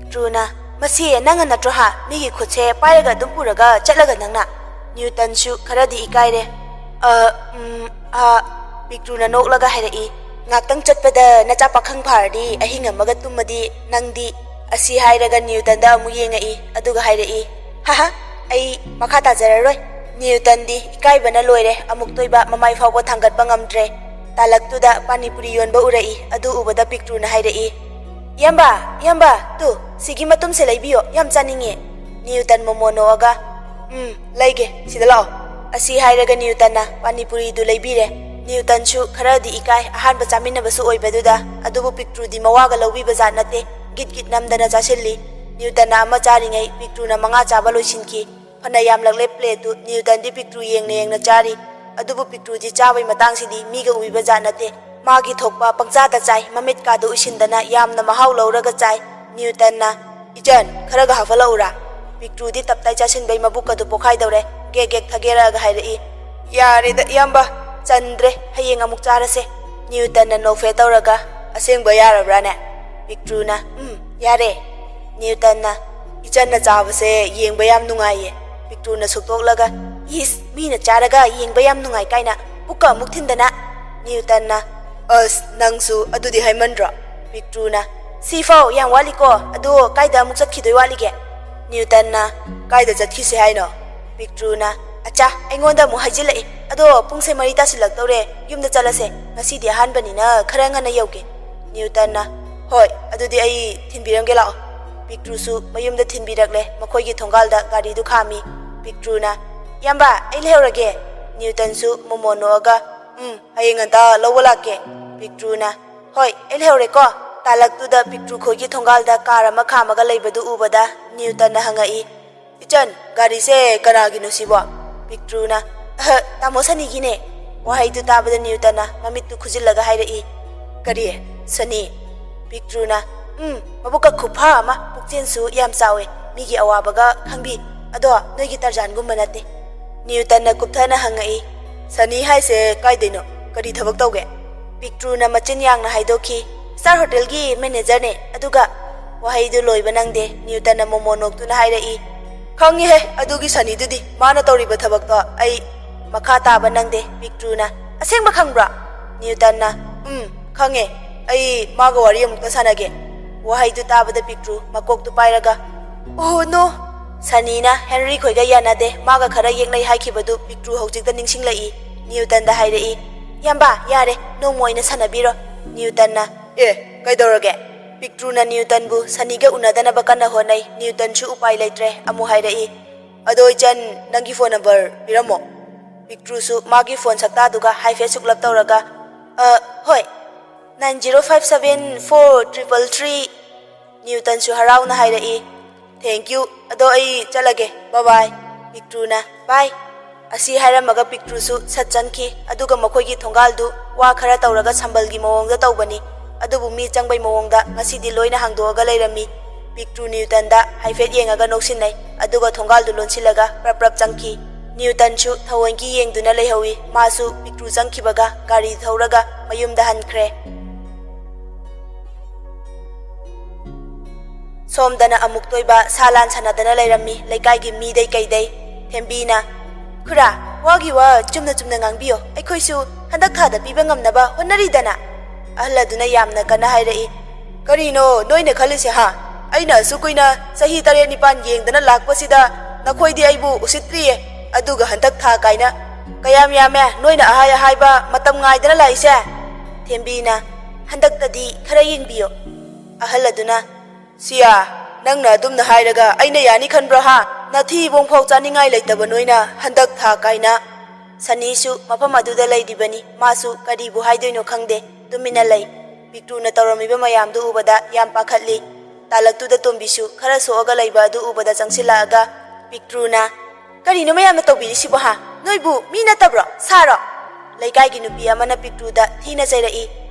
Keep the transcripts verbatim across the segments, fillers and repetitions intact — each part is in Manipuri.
ꯄꯤꯛꯇ꯭ꯔꯨꯅ, "ꯃꯁꯤ ꯅꯪꯅ ꯅꯠꯇ꯭ꯔꯣ ꯍꯥ? ꯃꯤꯒꯤ ꯈꯨꯠꯁꯦ ꯄꯥꯏꯔꯒ ꯑꯗꯨꯝ ꯄꯨꯔꯒ ꯆꯠꯂꯒ ꯅꯪꯅ?" ꯅ꯭ꯌꯨꯇꯟꯁꯨ ꯈꯔꯗꯤ ꯏꯀꯥꯏꯔꯦ꯫ "ꯑ, ꯎꯝ, ꯑ," ꯄꯤꯛꯇ꯭ꯔꯨꯅ ꯅꯣꯛꯂꯒ ꯍꯥꯏꯔꯛꯏ, "ꯉꯥꯛꯇꯪ ꯆꯠꯄꯗ ꯅꯆꯥ ꯄꯥꯈꯪ ꯐꯥꯔꯗꯤ ꯑꯍꯤꯡ ꯑꯃꯒ ꯇꯨꯝꯃꯗꯤ ꯅꯪꯗꯤ?" ꯑꯁꯤ ꯍꯥꯏꯔꯒ ꯅ꯭ꯌꯨꯇꯟꯗ ꯑꯃꯨꯛ ꯌꯦꯡꯉꯛꯏ, ꯑꯗꯨꯒ ꯍꯥꯏꯔꯛꯏ, "ꯍꯥꯍꯥ, ꯑꯩ ꯃꯈꯥ ꯇꯥꯖꯔꯔꯣꯏ꯫" ꯅ꯭ꯌꯨꯇꯟꯗꯤ ꯏꯀꯥꯏꯕꯅ ꯂꯣꯏꯔꯦ, ꯑꯃꯨꯛꯇꯣꯏꯕ ꯃꯃꯥꯏ ꯐꯥꯎꯕ ꯊꯥꯡꯒꯠꯄ ꯉꯝꯗ꯭ꯔꯦ꯫ ꯇꯥꯂꯛꯇꯨꯗ ꯄꯥꯅꯤꯄꯨꯔꯤ ꯌꯣꯟꯕ ꯎꯔꯛꯏ, ꯑꯗꯨ ꯎꯕꯗ ꯄꯤꯛꯇ꯭ꯔꯨꯅ ꯍꯥꯏꯔꯛꯏ, "ꯏꯌꯥꯝꯕ, ꯏꯌꯥꯝꯕ, ꯇꯨ, ꯁꯤꯒꯤ ꯃꯇꯨꯝꯁꯦ ꯂꯩꯕꯤꯌꯣ, ꯌꯥꯝ ꯆꯥꯅꯤꯡꯉꯦ꯫" ꯅ꯭ꯌꯨꯇꯟ ꯃꯣꯃꯣꯟ ꯅꯣꯛꯑꯒ, "ꯎꯝ, ꯂꯩꯒꯦ, ꯁꯤꯗ ꯂꯥꯛꯑꯣ꯫" ꯑꯁꯤ ꯍꯥꯏꯔꯒ ꯅ꯭ꯌꯨꯇꯟꯅ ꯄꯥꯅꯤꯄꯨꯔꯤꯗꯨ ꯂꯩꯕꯤꯔꯦ꯫ ꯅ꯭ꯌꯨꯇꯟꯁꯨ ꯈꯔꯗꯤ ꯏꯀꯥꯏ, ꯑꯍꯥꯟꯕ ꯆꯥꯃꯤꯟꯅꯕꯁꯨ ꯑꯣꯏꯕꯗꯨꯗ, ꯑꯗꯨꯕꯨ ꯄꯤꯛꯇ꯭ꯔꯨꯗꯤ ꯃꯋꯥꯒ ꯂꯧꯕꯤꯕ ꯖꯥꯠ ꯅꯠꯇꯦ, ꯒꯤꯠ ꯒꯤꯠ ꯅꯝꯗꯅ ꯆꯥꯁꯤꯜꯂꯤ꯫ ꯅ꯭ꯌꯨꯇꯟꯅ ꯑꯃ ꯆꯥꯔꯤꯉꯩ ꯄꯤꯛꯇ꯭ꯔꯨꯅ ꯃꯉꯥ ꯆꯥꯕ ꯂꯣꯏꯁꯤꯟꯈꯤ꯫ ꯐꯅ ꯌꯥꯝꯂꯛꯂꯦ ꯄ꯭ꯂꯦꯠꯇꯨ, ꯅ꯭ꯌꯨꯇꯟꯗꯤ ꯄꯤꯛꯇ꯭ꯔꯨ ꯌꯦꯡꯅ ꯌꯦꯡꯅ ꯆꯥꯔꯤ꯫ ꯑꯗꯨꯕꯨ ꯄꯤꯛꯇ꯭ꯔꯨꯗꯤ ꯆꯥꯕꯩ ꯃꯇꯥꯡꯁꯤꯗꯤ ꯃꯤꯒ ꯎꯏꯕ ꯖꯥꯠ ꯅꯠꯇꯦ꯫ ꯃꯥꯒꯤ ꯊꯣꯛꯄ ꯄꯪꯆꯥꯗ ꯆꯥꯏ, ꯃꯃꯤꯠꯀꯥꯗꯨ ꯎꯏꯁꯤꯟꯗꯅ ꯌꯥꯝꯅ ꯃꯍꯥꯎ ꯂꯧꯔꯒ ꯆꯥꯏ꯫ ꯅ꯭ꯌꯨꯇꯟꯅ, "ꯏꯆꯟ, ꯈꯔꯒ ꯍꯥꯞꯐꯜꯂꯛꯎꯔꯥ?" ꯄꯤꯛꯇ꯭ꯔꯨꯗꯤ ꯇꯞꯇꯥꯏ ꯆꯥꯁꯤꯟꯕꯩ ꯃꯕꯨꯛꯀꯗꯨ ꯄꯣꯈꯥꯏꯗꯧꯔꯦ꯫ ꯒꯦꯛ ꯒꯦꯛ ꯊꯒꯦꯔꯛꯑꯒ ꯍꯥꯏꯔꯛꯏ, "ꯌꯥꯔꯦꯗ ꯏꯌꯥꯝꯕ, ꯆꯟꯗ꯭ꯔꯦ, ꯍꯌꯦꯡ ꯑꯃꯨꯛ ꯆꯥꯔꯁꯦ꯫" ꯅ꯭ꯌꯨꯇꯟꯅ ꯅꯣꯛꯐꯦꯠ ꯇꯧꯔꯒ, "ꯑꯁꯦꯡꯕ ꯌꯥꯔꯕ꯭ꯔꯥꯅꯦ?" ꯄꯤꯛꯇ꯭ꯔꯨꯅ, "ꯎꯝ, ꯌꯥꯔꯦ꯫" ꯅ꯭ꯌꯨꯇꯟꯅ, "ꯏꯆꯟꯅ ꯆꯥꯕꯁꯦ ꯌꯦꯡꯕ ꯌꯥꯝ ꯅꯨꯡꯉꯥꯏꯌꯦ꯫" ꯄꯤꯛꯇ꯭ꯔꯨꯅ ꯁꯨꯛꯇꯣꯛꯂꯒ, "ꯏꯁ, ꯃꯤꯅ ꯆꯥꯔꯒ ꯌꯦꯡꯕ ꯌꯥꯝ ꯅꯨꯡꯉꯥꯏ ꯀꯥꯏꯅ ꯄꯨꯛꯀ ꯑꯃꯨꯛ ꯊꯤꯟꯗꯅ!" ꯅ꯭ꯌꯨꯇꯟꯅ, "ꯑꯁ, ꯅꯪꯁꯨ ꯑꯗꯨꯗꯤ ꯍꯥꯏꯃꯟꯗ꯭ꯔꯣ?" ꯄꯤꯛꯇ꯭ꯔꯨꯅ, "ꯁꯤꯐꯥꯎ ꯌꯥꯝ ꯋꯥꯠꯂꯤꯀꯣ, ꯑꯗꯣ ꯀꯥꯏꯗ ꯑꯃꯨꯛ ꯆꯠꯈꯤꯗꯣꯏ ꯋꯥꯠꯂꯤꯒꯦ?" ꯅ꯭ꯌꯨꯇꯟꯅ, "ꯀꯥꯏꯗ ꯆꯠꯈꯤꯁꯦ ꯍꯥꯏꯅꯣ?" ꯄꯤꯛꯇ꯭ꯔꯨꯅ, "ꯑꯆꯥ, ꯑꯩꯉꯣꯟꯗ ꯑꯃꯨꯛ ꯍꯥꯏꯖꯤꯜꯂꯛꯑꯦ꯫ ꯑꯗꯣ ꯄꯨꯡꯁꯦ ꯃꯔꯤ ꯇꯥꯁꯤꯜꯂꯛꯇꯧꯔꯦ, ꯌꯨꯝꯗ ꯆꯠꯂꯁꯦ꯫ ꯉꯁꯤꯗꯤ ꯑꯍꯥꯟꯕꯅꯤꯅ ꯈꯔ ꯉꯟꯅ ꯌꯧꯒꯦ꯫" ꯅ꯭ꯌꯨꯇꯟꯅ, "ꯍꯣꯏ, ꯑꯗꯨꯗꯤ ꯑꯩ ꯊꯤꯟꯕꯤꯔꯝꯒꯦ ꯂꯥꯛꯑꯣ꯫" ꯄꯤꯛꯇ꯭ꯔꯨꯁꯨ ꯃꯌꯨꯝꯗ ꯊꯤꯟꯕꯤꯔꯛꯂꯦ꯫ ꯃꯈꯣꯏꯒꯤ ꯊꯣꯡꯒꯥꯜꯗ ꯒꯥꯔꯤꯗꯨ ꯈꯥꯝꯃꯤ꯫ ꯄꯤꯛꯇ꯭ꯔꯨꯅ, "ꯏꯌꯥꯝꯕ, ꯑꯩ ꯂꯩꯍꯧꯔꯒꯦ꯫" ꯅ꯭ꯌꯨꯇꯟꯁꯨ ꯃꯣꯃꯣꯟ ꯅꯣꯛꯑꯒ, "ꯎꯝ, ꯍꯌꯦꯡ ꯉꯟꯇꯥ ꯂꯧꯕ ꯂꯥꯛꯀꯦ꯫" ꯄꯤꯛꯇ꯭ꯔꯨꯅ, "ꯍꯣꯏ, ꯑꯩ ꯂꯩꯍꯧꯔꯦꯀꯣ꯫" ꯇꯥꯂꯛꯇꯨꯗ ꯄꯤꯛꯇ꯭ꯔꯨ ꯈꯣꯏꯒꯤ ꯊꯣꯡꯒꯥꯜꯗ ꯀꯥꯔ ꯑꯃ ꯈꯥꯝꯃꯒ ꯂꯩꯕꯗꯨ ꯎꯕꯗ ꯅ꯭ꯌꯨꯇꯟꯅ ꯍꯪꯉꯛꯏ, "ꯏꯆꯟ, ꯒꯥꯔꯤꯁꯦ ꯀꯅꯥꯒꯤꯅꯣ ꯁꯤꯕꯣ?" ꯄꯤꯛꯇ꯭ꯔꯨꯅ, "ꯑꯍ, ꯇꯥꯃꯣ ꯁꯅꯤꯒꯤꯅꯦ꯫" ꯋꯥꯍꯩꯗꯨ ꯇꯥꯕꯗ ꯅ꯭ꯌꯨꯇꯟꯅ ꯃꯃꯤꯠꯇꯨ ꯈꯨꯖꯤꯜꯂꯒ ꯍꯥꯏꯔꯛꯏ, "ꯀꯔꯤ? ꯁꯅꯤ?" ꯄꯤꯛꯇ꯭ꯔꯨꯅ, "ꯎꯝ, ꯃꯕꯨꯛꯀ ꯈꯨꯐ ꯑꯃ, ꯄꯨꯛꯆꯦꯜꯁꯨ ꯌꯥꯝ ꯆꯥꯎꯋꯦ, ꯃꯤꯒꯤ ꯑꯋꯥꯕꯒ ꯈꯪꯕꯤ꯫ ꯑꯗꯣ ꯅꯣꯏꯒꯤ ꯇꯔꯖꯥꯟꯒꯨꯝꯕ ꯅꯠꯇꯦ꯫" ꯅ꯭ꯌꯨꯇꯟꯅ ꯀꯨꯞꯊꯅ ꯍꯪꯉꯛꯏ, "ꯁꯅꯤ ꯍꯥꯏꯁꯦ ꯀꯥꯏꯗꯩꯅꯣ? ꯀꯔꯤ ꯊꯕꯛ ꯇꯧꯒꯦ?" ꯄꯤꯛꯇ꯭ꯔꯨꯅ ꯃꯆꯤꯟ ꯌꯥꯡꯅ ꯍꯥꯏꯗꯣꯛꯈꯤ, "ꯁ꯭ꯇꯥꯔ ꯍꯣꯇꯦꯜꯒꯤ ꯃꯦꯅꯦꯖꯔꯅꯦ, ꯑꯗꯨꯒ" ꯋꯥꯍꯩꯗꯨ ꯂꯣꯏꯕ ꯅꯪꯗꯦ, ꯅ꯭ꯌꯨꯇꯟꯅ ꯃꯣꯃꯣ ꯅꯣꯛꯇꯨꯅ ꯍꯥꯏꯔꯛꯏ꯫ "ꯈꯪꯉꯤꯍꯦ, ꯑꯗꯨꯒꯤ ꯁꯅꯤꯗꯨꯗꯤ꯫ ꯃꯥꯅ ꯇꯧꯔꯤꯕ ꯊꯕꯛꯇꯣ ꯑꯩ ꯃꯈꯥ ꯇꯥꯕ ꯅꯪꯗꯦ", ꯄꯤꯛꯇ꯭ꯔꯨꯅ꯫ "ꯑꯁꯦꯡꯕ ꯈꯪꯕ꯭ꯔꯣ?" ꯅ꯭ꯌꯨꯇꯟꯅ꯫ "ꯎꯝ, ꯈꯪꯉꯦ꯫ ꯑꯩ ꯃꯥꯒ ꯋꯥꯔꯤ ꯑꯃꯨꯛꯇ ꯁꯥꯟꯅꯒꯦ꯫" ꯋꯥꯍꯩꯗꯨ ꯇꯥꯕꯗ ꯄꯤꯛꯇ꯭ꯔꯨ ꯃꯀꯣꯛꯇꯨ ꯄꯥꯏꯔꯒ, "ꯑꯣꯍꯣ ꯅꯣ!" ꯁꯅꯤꯅ ꯍꯦꯟꯔꯤ ꯈꯣꯏꯒ ꯌꯥꯅꯗꯦ, ꯃꯥꯒ ꯈꯔ ꯌꯦꯛꯅꯩ ꯍꯥꯏꯈꯤꯕꯗꯨ ꯄꯤꯛꯇ꯭ꯔꯨ ꯍꯧꯖꯤꯛꯇ ꯅꯤꯡꯁꯤꯡꯂꯛꯏ꯫ ꯅ꯭ꯌꯨꯇꯟꯗ ꯍꯥꯏꯔꯛꯏ, "ꯏꯌꯥꯝꯕ, ꯌꯥꯔꯦ, ꯅꯣꯡꯃ ꯑꯣꯏꯅ ꯁꯥꯟꯅꯕꯤꯔꯣ꯫" ꯅ꯭ꯌꯨꯇꯟꯅ, "ꯑꯦ, ꯀꯩꯗꯧꯔꯒꯦ?" ꯄꯤꯛꯇ꯭ꯔꯨꯅ ꯅ꯭ꯌꯨꯇꯟꯕꯨ ꯁꯅꯤꯒ ꯎꯅꯗꯅꯕ ꯀꯟꯅ ꯍꯣꯠꯅꯩ꯫ ꯅ꯭ꯌꯨꯇꯟꯁꯨ ꯎꯄꯥꯏ ꯂꯩꯇ꯭ꯔꯦ, ꯑꯃꯨꯛ ꯍꯥꯏꯔꯛꯏ, "ꯑꯗꯣ ꯏꯆꯟ, ꯅꯪꯒꯤ ꯐꯣꯟ ꯅꯝꯕꯔ ꯄꯤꯔꯝꯃꯣ꯫" ꯄꯤꯛꯇ꯭ꯔꯨꯁꯨ ꯃꯥꯒꯤ ꯐꯣꯟ ꯁꯛꯇꯥꯗꯨꯒ ꯍꯥꯏꯐꯦꯠ ꯁꯨꯛꯂꯞ ꯇꯧꯔꯒ, "ꯑ, ꯍꯣꯏ, nine zero five seven four triple three꯫" ꯅ꯭ꯌꯨꯇꯟꯁꯨ ꯍꯔꯥꯎꯅ ꯍꯥꯏꯔꯛꯏ, "Thank you, ꯑꯗꯣ ꯑꯩ ꯆꯠꯂꯒꯦ, bye bye꯫" ꯄꯤꯛꯇ꯭ꯔꯨꯅ, "Bye" ꯑꯁꯤ ꯍꯥꯏꯔꯝꯃꯒ ꯄꯤꯛꯇ꯭ꯔꯨꯁꯨ ꯁꯠ ꯆꯪꯈꯤ꯫ ꯑꯗꯨꯒ ꯃꯈꯣꯏꯒꯤ ꯊꯣꯡꯒꯥꯜꯗꯨ ꯋꯥ ꯈꯔ ꯇꯧꯔꯒ ꯁꯝꯕꯜꯒꯤ ꯃꯑꯣꯡꯗ ꯇꯧꯕꯅꯤ, ꯑꯗꯨꯕꯨ ꯃꯤ ꯆꯪꯕꯩ ꯃꯑꯣꯡꯗ ꯉꯁꯤꯗꯤ ꯂꯣꯏꯅ ꯍꯥꯡꯗꯣꯛꯑꯒ ꯂꯩꯔꯝꯃꯤ꯫ ꯄꯤꯛꯇ꯭ꯔꯨ ꯅ꯭ꯌꯨꯇꯟꯗ ꯍꯥꯏꯐꯦꯠ ꯌꯦꯡꯉꯒ ꯅꯣꯛꯁꯤꯟꯅꯩ, ꯑꯗꯨꯒ ꯊꯣꯡꯒꯥꯜꯗꯨ ꯂꯣꯟꯁꯤꯜꯂꯒ ꯄ꯭ꯔꯞ ꯄ꯭ꯔꯞ ꯆꯪꯈꯤ꯫ ꯅ꯭ꯌꯨꯇꯟꯁꯨ ꯊꯑꯣꯏꯒꯤ ꯌꯦꯡꯗꯨꯅ ꯂꯩꯍꯧꯏ꯫ ꯃꯥꯁꯨ ꯄꯤꯛꯇ꯭ꯔꯨ ꯆꯪꯈꯤꯕꯒ ꯒꯥꯔꯤ ꯊꯧꯔꯒ ꯃꯌꯨꯝꯗ ꯍꯟꯈ꯭ꯔꯦ꯫ ꯁꯣꯝꯗꯅ ꯑꯃꯨꯛꯇꯣꯏꯕ ꯁꯥ ꯂꯥꯟ ꯁꯥꯟꯅꯗꯅ ꯂꯩꯔꯝꯃꯤ ꯂꯩꯀꯥꯏꯒꯤ ꯃꯤꯗꯩ ꯀꯩꯗꯩ꯫ ꯊꯦꯝꯕꯤꯅ, "ꯈꯨꯔꯥ, ꯋꯥꯒꯤ ꯋꯥ ꯆꯨꯝꯅ ꯆꯨꯝꯅ ꯉꯥꯡꯕꯤꯌꯣ, ꯑꯩꯈꯣꯏꯁꯨ ꯍꯟꯗꯛ ꯊꯥꯗ ꯄꯤꯕ ꯉꯝꯅꯕ ꯍꯣꯠꯅꯔꯤꯗꯅ꯫" ꯑꯍꯜ ꯑꯗꯨꯅ ꯌꯥꯝꯅ ꯀꯟꯅ ꯍꯥꯏꯔꯛꯏ, "ꯀꯔꯤꯅꯣ ꯅꯣꯏꯅ ꯈꯜꯂꯤꯁꯦ, ꯍꯥ? ꯑꯩꯅ ꯑꯁꯨꯛ ꯀꯨꯏꯅ ꯆꯍꯤ ꯇꯔꯦꯠ ꯅꯤꯄꯥꯟ ꯌꯦꯡꯗꯅ ꯂꯥꯛꯄꯁꯤꯗ ꯅꯈꯣꯏꯗꯤ ꯑꯩꯕꯨ ꯎꯁꯤꯠꯇ꯭ꯔꯤꯌꯦ, ꯑꯗꯨꯒ ꯍꯟꯗꯛ ꯊꯥ ꯀꯥꯏꯅ꯫ ꯀꯌꯥꯝ ꯌꯥꯝꯃꯦ ꯅꯣꯏꯅ ꯑꯍꯥꯏ ꯑꯍꯥꯏꯕ ꯃꯇꯝ ꯉꯥꯏꯗꯅ ꯂꯥꯛꯏꯁꯦ?" ꯊꯦꯝꯕꯤꯅ, "ꯍꯟꯗꯛꯇꯗꯤ ꯈꯔ ꯌꯦꯡꯕꯤꯌꯣ꯫" ꯑꯍꯜ ꯑꯗꯨꯅ, "ꯁꯤꯌꯥ, ꯅꯪꯅ ꯑꯗꯨꯝꯅ ꯍꯥꯏꯔꯒ ꯑꯩꯅ ꯌꯥꯅꯤ ꯈꯟꯕ꯭ꯔꯣ, ꯍꯥ? ꯅꯊꯤ ꯏꯕꯣꯡꯐꯥꯎ ꯆꯥꯅꯤꯡꯉꯥꯏ ꯂꯩꯇꯕ ꯅꯣꯏꯅ ꯍꯟꯗꯛ ꯊꯥ ꯀꯥꯏꯅ꯫" ꯁꯅꯤꯁꯨ ꯃꯐꯝ ꯑꯗꯨꯗ ꯂꯩꯔꯤꯕꯅꯤ꯫ ꯃꯥꯁꯨ ꯀꯔꯤꯕꯨ ꯍꯥꯏꯗꯣꯏꯅꯣ ꯈꯪꯗꯦ, ꯇꯨꯃꯤꯟꯅ ꯂꯩ꯫ ꯄꯤꯛꯇ꯭ꯔꯨꯅ ꯇꯧꯔꯝꯃꯤꯕ ꯃꯌꯥꯝꯗꯨ ꯎꯕꯗ ꯌꯥꯝ ꯄꯥꯈꯠꯂꯤ꯫ ꯇꯥꯂꯛꯇꯨꯗ ꯇꯣꯝꯕꯤꯁꯨ ꯈꯔ ꯁꯣꯛꯑꯒ ꯂꯩꯕ ꯑꯗꯨ ꯎꯕꯗ ꯆꯪꯁꯤꯜꯂꯛꯑꯒ ꯄꯤꯛꯇ꯭ꯔꯨꯅ, "ꯀꯔꯤꯅꯣ ꯃꯌꯥꯝꯅ ꯇꯧꯕꯤꯔꯤꯁꯤꯕꯣ, ꯍꯥ? ꯅꯣꯏꯕꯨ ꯃꯤ ꯅꯠꯇꯕ꯭ꯔꯣ? ꯁꯥꯔꯣ?" ꯂꯩꯀꯥꯏꯒꯤ ꯅꯨꯄꯤ ꯑꯃꯅ ꯄꯤꯛꯇ꯭ꯔꯨꯗ ꯊꯤꯅ ꯆꯩꯔꯛꯏ꯫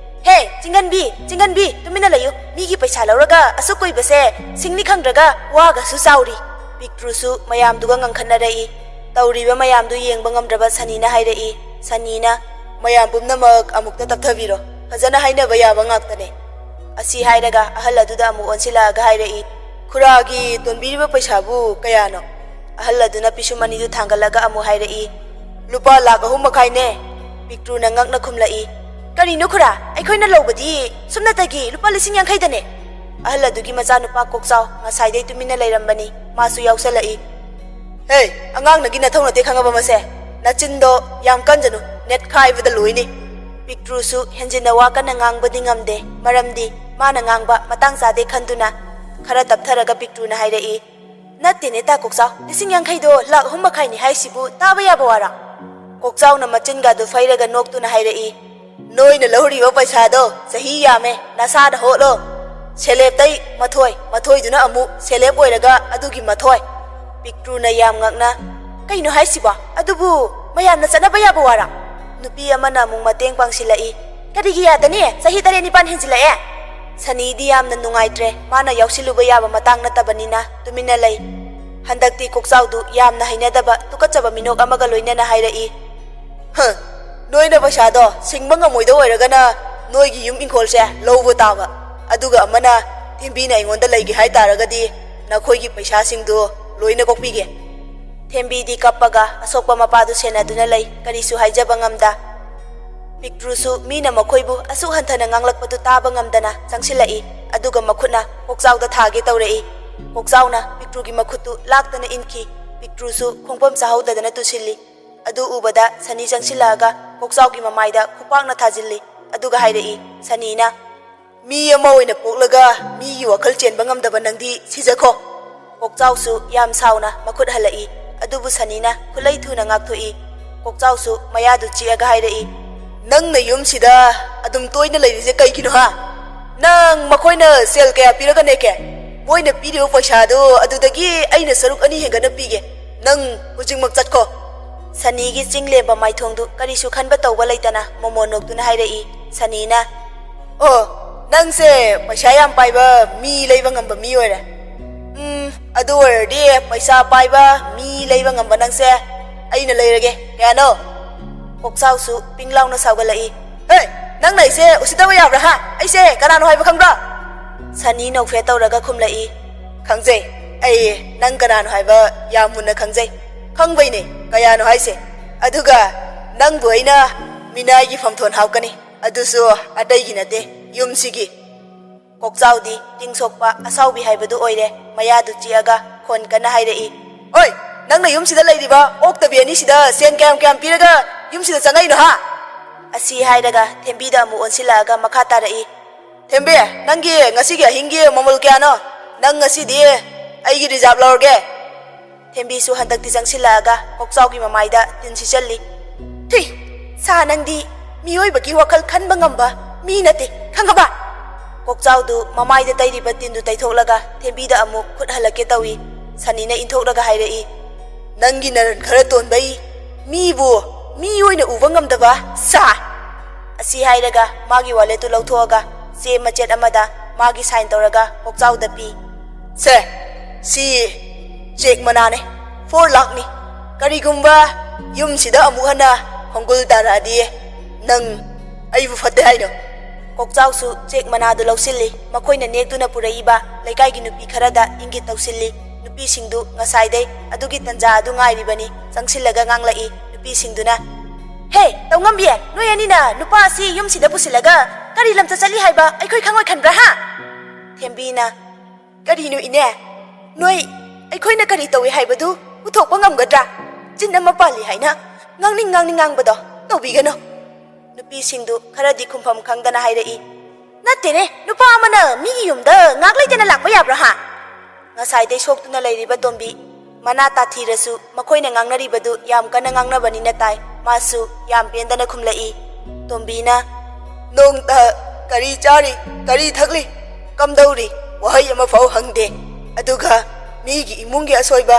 "ꯍꯦ, ꯆꯤꯡꯒꯟꯕꯤ, ꯆꯤꯡꯒꯟꯕꯤ, ꯇꯨꯃꯤꯟꯅ ꯂꯩꯌꯨ꯫ ꯃꯤꯒꯤ ꯄꯩꯁꯥ ꯂꯧꯔꯒ ꯑꯁꯨꯛ ꯀꯨꯏꯕꯁꯦ ꯁꯤꯡꯅꯤ ꯈꯪꯗ꯭ꯔꯒ ꯋꯥꯒꯁꯨ ꯆꯥꯎꯔꯤ꯫" ꯄꯤꯛꯇ꯭ꯔꯨꯁꯨ ꯃꯌꯥꯝꯗꯨꯒ ꯉꯪꯈꯠꯅꯔꯛꯏ꯫ ꯇꯧꯔꯤꯕ ꯃꯌꯥꯝꯗꯨ ꯌꯦꯡꯕ ꯉꯝꯗ꯭ꯔꯕ ꯁꯅꯤꯅ ꯍꯥꯏꯔꯛꯏ꯫ ꯁꯅꯤꯅ, "ꯃꯌꯥꯝ ꯄꯨꯝꯅꯃꯛ ꯑꯃꯨꯛꯇ ꯇꯞꯊꯕꯤꯔꯣ꯫ ꯐꯖꯅ ꯍꯥꯏꯅꯕ ꯌꯥꯕ ꯉꯥꯛꯇꯅꯦ꯫" ꯑꯁꯤ ꯍꯥꯏꯔꯒ ꯑꯍꯜ ꯑꯗꯨꯗ ꯑꯃꯨꯛ ꯑꯣꯟꯁꯤꯜꯂꯛꯑꯒ ꯍꯥꯏꯔꯛꯏ, "ꯈꯨꯔꯥꯒꯤ ꯇꯣꯟꯕꯤꯔꯤꯕ ꯄꯩꯁꯥꯕꯨ ꯀꯌꯥꯅꯣ?" ꯑꯍꯜ ꯑꯗꯨꯅ ꯄꯤꯁꯨꯝ ꯑꯅꯤꯗꯨ ꯊꯥꯡꯒꯠꯂꯒ ꯑꯃꯨꯛ ꯍꯥꯏꯔꯛꯏ, "ꯂꯨꯄꯥ ꯂꯥꯈ ꯑꯍꯨꯝ ꯃꯈꯥꯏꯅꯦ!" ꯄꯤꯛꯇ꯭ꯔꯨꯅ ꯉꯛꯅ ꯈꯨꯝꯂꯛꯏ, "ꯀꯔꯤꯅꯣ ꯈꯨꯔꯥ, ꯑꯩꯈꯣꯏꯅ ꯂꯧꯕꯗꯤ ꯁꯨꯞꯅꯇꯒꯤ ꯂꯨꯄꯥ ꯂꯤꯁꯤꯡ ꯌꯥꯡꯈꯩꯗꯅꯦ!" ꯑꯍꯜ ꯑꯗꯨꯒꯤ ꯃꯆꯥꯅꯨꯄꯥ ꯀꯣꯛꯆꯥꯎ ꯉꯁꯥꯏꯗꯩ ꯇꯨꯃꯤꯟꯅ ꯂꯩꯔꯝꯕꯅꯤ, ꯃꯥꯁꯨ ꯌꯥꯎꯁꯜꯂꯛꯏ꯫ "ꯍꯦ, ꯑꯉꯥꯡ ꯅꯪꯒꯤ ꯅꯊꯧ ꯅꯠꯇꯦ ꯈꯪꯉꯕ ꯃꯁꯦ? ꯅꯆꯤꯟꯗꯣ ꯌꯥꯝ ꯀꯟꯖꯅꯨ, ꯅꯦꯠꯈꯥꯏꯕꯗ ꯂꯣꯏꯅꯤ!" ꯄꯤꯛꯇ꯭ꯔꯨꯁꯨ ꯍꯦꯟꯖꯤꯟꯅ ꯋꯥ ꯀꯟꯅ ꯉꯥꯡꯕꯗꯤ ꯉꯝꯗꯦ, ꯃꯔꯝꯗꯤ ꯃꯥꯅ ꯉꯥꯡꯕ ꯃꯇꯥꯡ ꯆꯥꯗꯦ ꯈꯟꯗꯨꯅ꯫ ꯈꯔ ꯇꯞꯊꯔꯒ ꯄꯤꯛꯇ꯭ꯔꯨꯅ ꯍꯥꯏꯔꯛꯏ, "ꯅꯠꯇꯦꯅꯦ ꯇꯥ ꯀꯣꯛꯆꯥꯎ, ꯂꯤꯁꯤꯡ ꯌꯥꯡꯈꯩꯗꯣ ꯂꯥꯛ ꯑꯍꯨꯝ ꯃꯈꯥꯏꯅꯤ ꯍꯥꯏꯁꯤꯕꯨ ꯇꯥꯕ ꯌꯥꯕ ꯋꯥꯔꯣ?" ꯀꯣꯛꯆꯥꯎꯅ ꯃꯆꯤꯟꯒꯗꯨ ꯐꯩꯔꯒ ꯅꯣꯛꯇꯨꯅ ꯍꯥꯏꯔꯛꯏ, "ꯅꯣꯏꯅ ꯂꯧꯔꯤꯕ ꯄꯩꯁꯥꯗꯣ ꯆꯍꯤ ꯌꯥꯝꯃꯦ, ꯅꯁꯥꯗ ꯍꯣꯠꯂꯣ꯫ ꯁꯦꯂꯦꯞꯇꯩ ꯃꯊꯣꯏ, ꯃꯊꯣꯏꯗꯨꯅ ꯑꯃꯨꯛ ꯁꯦꯂꯦꯞ ꯑꯣꯏꯔꯒ ꯑꯗꯨꯒꯤ ꯃꯊꯣꯏ!" ꯄꯤꯛꯇ꯭ꯔꯨꯅ ꯌꯥꯝ ꯉꯛꯅ, "ꯀꯩꯅꯣ ꯍꯥꯏꯁꯤꯕꯣ? ꯑꯗꯨꯕꯨ ꯃꯌꯥꯝꯅ ꯆꯠꯅꯕ ꯌꯥꯕ ꯋꯥꯔꯣ?" ꯅꯨꯄꯤ ꯑꯃꯅ ꯑꯃꯨꯛ ꯃꯇꯦꯡ ꯄꯥꯡꯁꯤꯜꯂꯛꯏ, "ꯀꯔꯤꯒꯤ ꯌꯥꯗꯅꯤ? ꯆꯍꯤ ꯇꯔꯦꯠ ꯅꯤꯄꯥꯟ ꯍꯦꯟꯖꯤꯜꯂꯛꯑꯦ!" ꯁꯅꯤꯗꯤ ꯌꯥꯝꯅ ꯅꯨꯡꯉꯥꯏꯇ꯭ꯔꯦ, ꯃꯥꯅ ꯌꯥꯎꯁꯤꯜꯂꯨꯕ ꯌꯥꯕ ꯃꯇꯥꯡ ꯅꯠꯇꯕꯅꯤꯅ ꯇꯨꯃꯤꯟꯅ ꯂꯩ꯫ ꯍꯟꯗꯛꯇꯤ ꯀꯣꯛꯆꯥꯎꯗꯨ ꯌꯥꯝꯅ ꯍꯩꯅꯗꯕ ꯇꯨꯀꯠꯆꯕ ꯃꯤꯅꯣꯛ ꯑꯃꯒ ꯂꯣꯏꯅꯅ ꯍꯥꯏꯔꯛꯏ, "ꯍ, ꯅꯣꯏꯅ ꯄꯩꯁꯥꯗꯣ ꯁꯤꯡꯕ ꯉꯝꯃꯣꯏꯗ ꯑꯣꯏꯔꯒꯅ ꯅꯣꯏꯒꯤ ꯌꯨꯝ ꯏꯪꯈꯣꯜꯁꯦ ꯂꯧꯕ ꯇꯥꯕ꯫ ꯑꯗꯨꯒ ꯑꯃꯅ ꯊꯦꯝꯕꯤꯅ ꯑꯩꯉꯣꯟꯗ ꯂꯩꯒꯦ ꯍꯥꯏ ꯇꯥꯔꯒꯗꯤ ꯅꯈꯣꯏꯒꯤ ꯄꯩꯁꯥꯁꯤꯡꯗꯨ ꯂꯣꯏꯅ ꯀꯣꯛꯄꯤꯒꯦ꯫" ꯊꯦꯝꯕꯤꯗꯤ ꯀꯞꯄꯒ ꯑꯁꯣꯛꯄ ꯃꯄꯥꯗꯨ ꯁꯦꯟꯅꯗꯨꯅ ꯂꯩ, ꯀꯔꯤꯁꯨ ꯍꯥꯏꯖꯕ ꯉꯝꯗ꯫ ꯄꯤꯛꯇ꯭ꯔꯨꯁꯨ ꯃꯤꯅ ꯃꯈꯣꯏꯕꯨ ꯑꯁꯨꯛ ꯍꯟꯊꯅ ꯉꯥꯡꯂꯛꯄꯗꯨ ꯇꯥꯕ ꯉꯝꯗꯅ ꯆꯪꯁꯤꯜꯂꯛꯏ, ꯑꯗꯨꯒ ꯃꯈꯨꯠꯅ ꯀꯣꯛꯆꯥꯎꯗ ꯊꯥꯒꯦ ꯇꯧꯔꯛꯏ꯫ ꯀꯣꯛꯆꯥꯎꯅ ꯄꯤꯛꯇ꯭ꯔꯨꯒꯤ ꯃꯈꯨꯠꯇꯨ ꯂꯥꯛꯇꯅ ꯏꯟꯈꯤ꯫ ꯄꯤꯛꯇ꯭ꯔꯨꯁꯨ ꯈꯣꯡꯐꯝ ꯆꯥꯍꯧꯗꯗꯅ ꯇꯨꯁꯤꯜꯂꯤ꯫ ꯑꯗꯨ ꯎꯕꯗ ꯁꯅꯤ ꯆꯪꯁꯤꯜꯂꯛꯑꯒ ꯀꯣꯛꯆꯥꯎꯒꯤ ꯃꯃꯥꯏꯗ ꯈꯨꯄꯥꯛꯅ ꯊꯥꯖꯤꯜꯂꯤ, ꯑꯗꯨꯒ ꯍꯥꯏꯔꯛꯏ, ꯁꯅꯤꯅ, "ꯃꯤ ꯑꯃ ꯑꯣꯏꯅ ꯄꯣꯛꯂꯒ ꯃꯤꯒꯤ ꯋꯥꯈꯜ ꯆꯦꯟꯕ ꯉꯝꯗꯕ ꯅꯪꯗꯤ ꯁꯤꯖꯈꯣ!" ꯀꯣꯛꯆꯥꯎꯁꯨ ꯌꯥꯝ ꯁꯥꯎꯅ ꯃꯈꯨꯠ ꯍꯜꯂꯛꯏ, ꯑꯗꯨꯕꯨ ꯁꯅꯤꯅ ꯈꯨꯠꯂꯩ ꯊꯨꯅ ꯉꯥꯛꯊꯣꯛꯏ꯫ ꯀꯣꯛꯆꯥꯎꯁꯨ ꯃꯌꯥꯗꯨ ꯆꯤꯛꯑꯒ ꯍꯥꯏꯔꯛꯏ, "ꯅꯪꯅ ꯌꯨꯝꯁꯤꯗ ꯑꯗꯨꯝ ꯇꯣꯏꯅ ꯂꯩꯔꯤꯁꯦ ꯀꯩꯒꯤꯅꯣ ꯍꯥ? ꯅꯪ ꯃꯈꯣꯏꯅ ꯁꯦꯜ ꯀꯌꯥ ꯄꯤꯔꯒ ꯅꯦꯛꯀꯦ? ꯃꯣꯏꯅ ꯄꯤꯔꯤꯕ ꯄꯩꯁꯥꯗꯨ ꯑꯗꯨꯗꯒꯤ ꯑꯩꯅ ꯁꯔꯨꯛ ꯑꯅꯤ ꯍꯦꯟꯒꯠꯅ ꯄꯤꯒꯦ꯫ ꯅꯪ ꯍꯧꯖꯤꯛꯃꯛ ꯆꯠꯈꯣ꯫" ꯁꯅꯤꯒꯤ ꯆꯤꯡ ꯂꯦꯝꯕ ꯃꯥꯏꯊꯣꯡꯗꯨ ꯀꯔꯤꯁꯨ ꯈꯟꯕ ꯇꯧꯕ ꯂꯩꯇꯅ ꯃꯣꯃꯣꯟ ꯅꯣꯛꯇꯨꯅ ꯍꯥꯏꯔꯛꯏ꯫ ꯁꯅꯤꯅ, "ꯑꯣ, ꯅꯪꯁꯦ ꯄꯩꯁꯥ ꯌꯥꯝ ꯄꯥꯏꯕ ꯃꯤ ꯂꯩꯕ ꯉꯝꯕ ꯃꯤ ꯑꯣꯏꯔꯦ꯫ ꯎꯝ, ꯑꯗꯨ ꯑꯣꯏꯔꯗꯤ ꯄꯩꯁꯥ ꯄꯥꯏꯕ ꯃꯤ ꯂꯩꯕ ꯉꯝꯕ ꯅꯪꯁꯦ ꯑꯩꯅ ꯂꯩꯔꯒꯦ꯫ ꯀꯌꯥꯅꯣ?" ꯀꯣꯛꯆꯥꯎꯁꯨ ꯄꯤꯡ ꯂꯥꯎꯅ ꯁꯥꯎꯒꯠꯂꯛꯏ꯫ "ꯍꯦ, "ꯅꯪꯅ ꯑꯩꯁꯦ ꯎꯁꯤꯠꯇꯕ ꯌꯥꯕ꯭ꯔꯥ, ꯍꯥ? ꯑꯩꯁꯦ ꯀꯅꯥꯅꯣ ꯍꯥꯏꯕ ꯈꯪꯕ꯭ꯔꯥ?" ꯁꯅꯤ ꯅꯣꯛꯐꯦꯠ ꯇꯧꯔꯒ ꯈꯨꯝꯂꯛꯏ꯫ "ꯈꯪꯖꯩ꯫ ꯑꯩ ꯅꯪ ꯀꯅꯥꯅꯣ ꯍꯥꯏꯕ ꯌꯥꯝ ꯃꯨꯟꯅ ꯈꯪꯖꯩ꯫ ꯈꯪꯕꯩꯅꯦ ꯀꯌꯥꯅꯣ ꯍꯥꯏꯁꯦ꯫ ꯑꯗꯨꯒ ꯅꯪꯕꯨ ꯑꯩꯅ ꯃꯤꯅꯥꯏꯒꯤ ꯐꯝꯊꯣꯟ ꯍꯥꯞꯀꯅꯤ, ꯑꯗꯨꯁꯨ ꯑꯇꯩꯒꯤ ꯅꯠꯇꯦ, ꯌꯨꯝꯁꯤꯒꯤ꯫" ꯀꯣꯛꯆꯥꯎꯗꯤ ꯇꯤꯡ ꯁꯣꯛꯄ ꯑꯁꯥꯎꯕꯤ ꯍꯥꯏꯕꯗꯨ ꯑꯣꯏꯔꯦ꯫ ꯃꯌꯥꯗꯨ ꯆꯤꯛꯑꯒ ꯈꯣꯟ ꯀꯟꯅ ꯍꯥꯏꯔꯛꯏ, "ꯑꯣꯏ, ꯅꯪꯅ ꯌꯨꯝꯁꯤꯗ ꯂꯩꯔꯤꯕ ꯑꯣꯛꯇꯕꯤ ꯑꯅꯤꯁꯤꯗ ꯁꯦꯟ ꯀꯌꯥꯝ ꯀꯌꯥꯝ ꯄꯤꯔꯒ ꯌꯨꯝꯁꯤꯗ ꯆꯪꯉꯛꯏꯅꯣ, ꯍꯥ?" ꯑꯁꯤ ꯍꯥꯏꯔꯒ ꯊꯦꯝꯕꯤꯗ ꯑꯃꯨꯛ ꯑꯣꯟꯁꯤꯜꯂꯛꯑꯒ ꯃꯈꯥ ꯇꯥꯔꯛꯏ, "ꯊꯦꯝꯕꯤ, ꯅꯪꯒꯤ ꯉꯁꯤꯒꯤ ꯑꯍꯤꯡꯒꯤ ꯃꯃꯜ ꯀꯌꯥꯅꯣ? ꯅꯪ ꯉꯁꯤꯗꯤ ꯑꯩꯒꯤ ꯔꯤꯖꯥꯕ ꯂꯧꯔꯒꯦ꯫" ꯊꯦꯝꯕꯤꯁꯨ ꯍꯟꯗꯛꯇꯤ ꯆꯪꯁꯤꯜꯂꯛꯑꯒ ꯀꯣꯛꯆꯥꯎꯒꯤ ꯃꯃꯥꯏꯗ ꯇꯤꯟ ꯁꯤꯠꯆꯜꯂꯤ꯫ "ꯊꯨꯏ, ꯁꯥ, ꯅꯪꯗꯤ ꯃꯤꯑꯣꯏꯕꯒꯤ ꯋꯥꯈꯜ ꯈꯟꯕ ꯉꯝꯕ ꯃꯤ ꯅꯠꯇꯦ, ꯈꯪꯉꯕ?" ꯀꯣꯛꯆꯥꯎꯗꯨ ꯃꯃꯥꯏꯗ ꯇꯩꯔꯤꯕ ꯇꯤꯟꯗꯨ ꯇꯩꯊꯣꯛꯂꯒ ꯊꯦꯝꯕꯤꯗ ꯑꯃꯨꯛ ꯈꯨꯠ ꯍꯜꯂꯛꯀꯦ ꯇꯧꯏ꯫ ꯁꯅꯤꯅ ꯏꯟꯊꯣꯛꯂꯒ ꯍꯥꯏꯔꯛꯏ, "ꯅꯪꯒꯤ ꯅꯔꯟ ꯈꯔ ꯇꯣꯟꯕꯩ ꯃꯤꯕꯨ ꯃꯤ ꯑꯣꯏꯅ ꯎꯕ ꯉꯝꯗꯕ ꯁꯥ!" ꯑꯁꯤ ꯍꯥꯏꯔꯒ ꯃꯥꯒꯤ ꯋꯥꯂꯦꯠꯇꯨ ꯂꯧꯊꯣꯛꯑꯒ ꯆꯦ ꯃꯆꯦꯠ ꯑꯃꯗ ꯃꯥꯒꯤ ꯁꯥꯏꯟ ꯇꯧꯔꯒ ꯀꯣꯛꯆꯥꯎꯗ ꯄꯤ꯫ "ꯁꯦ, ꯁꯤ ꯆꯦꯛ ꯃꯅꯥꯅꯦ, ꯐꯣꯔ ꯂꯥꯛꯅꯤ꯫ ꯀꯔꯤꯒꯨꯝꯕ ꯌꯨꯝꯁꯤꯗ ꯑꯃꯨꯛ ꯍꯟꯅ ꯈꯣꯡꯒꯨꯜ ꯇꯥꯔꯛꯑꯗꯤ ꯅꯪ ꯑꯩꯕꯨ ꯐꯠꯇꯦ ꯍꯥꯏꯅꯣ?" ꯀꯣꯛꯆꯥꯎꯁꯨ ꯆꯦꯛ ꯃꯅꯥꯗꯨ ꯂꯧꯁꯤꯜꯂꯤ꯫ ꯃꯈꯣꯏꯅ ꯅꯦꯛꯇꯨꯅ ꯄꯨꯔꯛꯏꯕ ꯂꯩꯀꯥꯏꯒꯤ ꯅꯨꯄꯤ ꯈꯔꯗ ꯏꯪꯒꯤꯠ ꯇꯧꯁꯤꯜꯂꯤ꯫ ꯅꯨꯄꯤꯁꯤꯡꯗꯨ ꯉꯁꯥꯏꯗꯩ ꯑꯗꯨꯒꯤ ꯇꯟꯖꯥ ꯑꯗꯨ ꯉꯥꯏꯔꯤꯕꯅꯤ꯫ ꯆꯪꯁꯤꯜꯂꯒ ꯉꯥꯡꯂꯛꯏ ꯅꯨꯄꯤꯁꯤꯡꯗꯨꯅ, "ꯍꯦ, ꯇꯧꯉꯝꯕꯤ, ꯅꯣꯏ ꯑꯅꯤꯅ ꯅꯨꯄꯥ ꯑꯁꯤ ꯌꯨꯝꯁꯤꯗ ꯄꯨꯁꯤꯜꯂꯒ ꯀꯔꯤ ꯂꯝꯆꯠ ꯆꯠꯂꯤ ꯍꯥꯏꯕ ꯑꯩꯈꯣꯏ ꯈꯪꯉꯣꯏ ꯈꯟꯕ꯭ꯔꯥ, ꯍꯥ?" ꯊꯦꯝꯕꯤꯅ, "ꯀꯔꯤꯅꯣ ꯏꯅꯦ? ꯅꯣꯏ ꯑꯩꯈꯣꯏꯅ ꯀꯔꯤ ꯇꯧꯏ ꯍꯥꯏꯕꯗꯨ ꯎꯊꯣꯛꯄ ꯉꯝꯒꯗ꯭ꯔꯥ? ꯆꯤꯟ ꯑꯃ ꯄꯥꯜꯂꯤ ꯍꯥꯏꯅ ꯉꯥꯡꯅꯤꯡ ꯉꯥꯡꯅꯤꯡ ꯉꯥꯡꯕꯗꯣ ꯇꯧꯕꯤꯒꯅꯨ꯫" ꯅꯨꯄꯤꯁꯤꯡꯗꯨ ꯈꯔꯗꯤ ꯈꯨꯝꯐꯝ ꯈꯪꯗꯅ ꯍꯥꯏꯔꯛꯏ, "ꯅꯠꯇꯦꯅꯦ, ꯅꯨꯄꯥ ꯑꯃꯅ ꯃꯤꯒꯤ ꯌꯨꯝꯗ ꯉꯥꯛ ꯂꯩꯇꯅ ꯂꯥꯛꯄ ꯌꯥꯕ꯭ꯔꯥ, ꯍꯥ?" ꯉꯁꯥꯏꯗꯩ ꯁꯣꯛꯇꯨꯅ ꯂꯩꯔꯤꯕ ꯇꯣꯝꯕꯤ ꯃꯅꯥ ꯇꯥꯊꯤꯔꯁꯨ ꯃꯈꯣꯏꯅ ꯉꯥꯡꯅꯔꯤꯕꯗꯨ ꯌꯥꯝ ꯀꯟꯅ ꯉꯥꯡꯅꯕꯅꯤꯅ ꯇꯥꯏ꯫ ꯃꯥꯁꯨ ꯌꯥꯝ ꯄꯦꯟꯗꯅ ꯈꯨꯝꯂꯛꯏ꯫ ꯇꯣꯝꯕꯤꯅ, "ꯅꯣꯡꯇ ꯀꯔꯤ ꯆꯥꯔꯤ, ꯀꯔꯤ ꯊꯛꯂꯤ, ꯀꯝꯗꯧꯔꯤ, ꯋꯥꯍꯩ ꯑꯃꯐꯥꯎ ꯍꯪꯗꯦ꯫ ꯑꯗꯨꯒ ꯃꯤꯒꯤ ꯏꯃꯨꯡꯒꯤ ꯑꯁꯣꯏꯕ,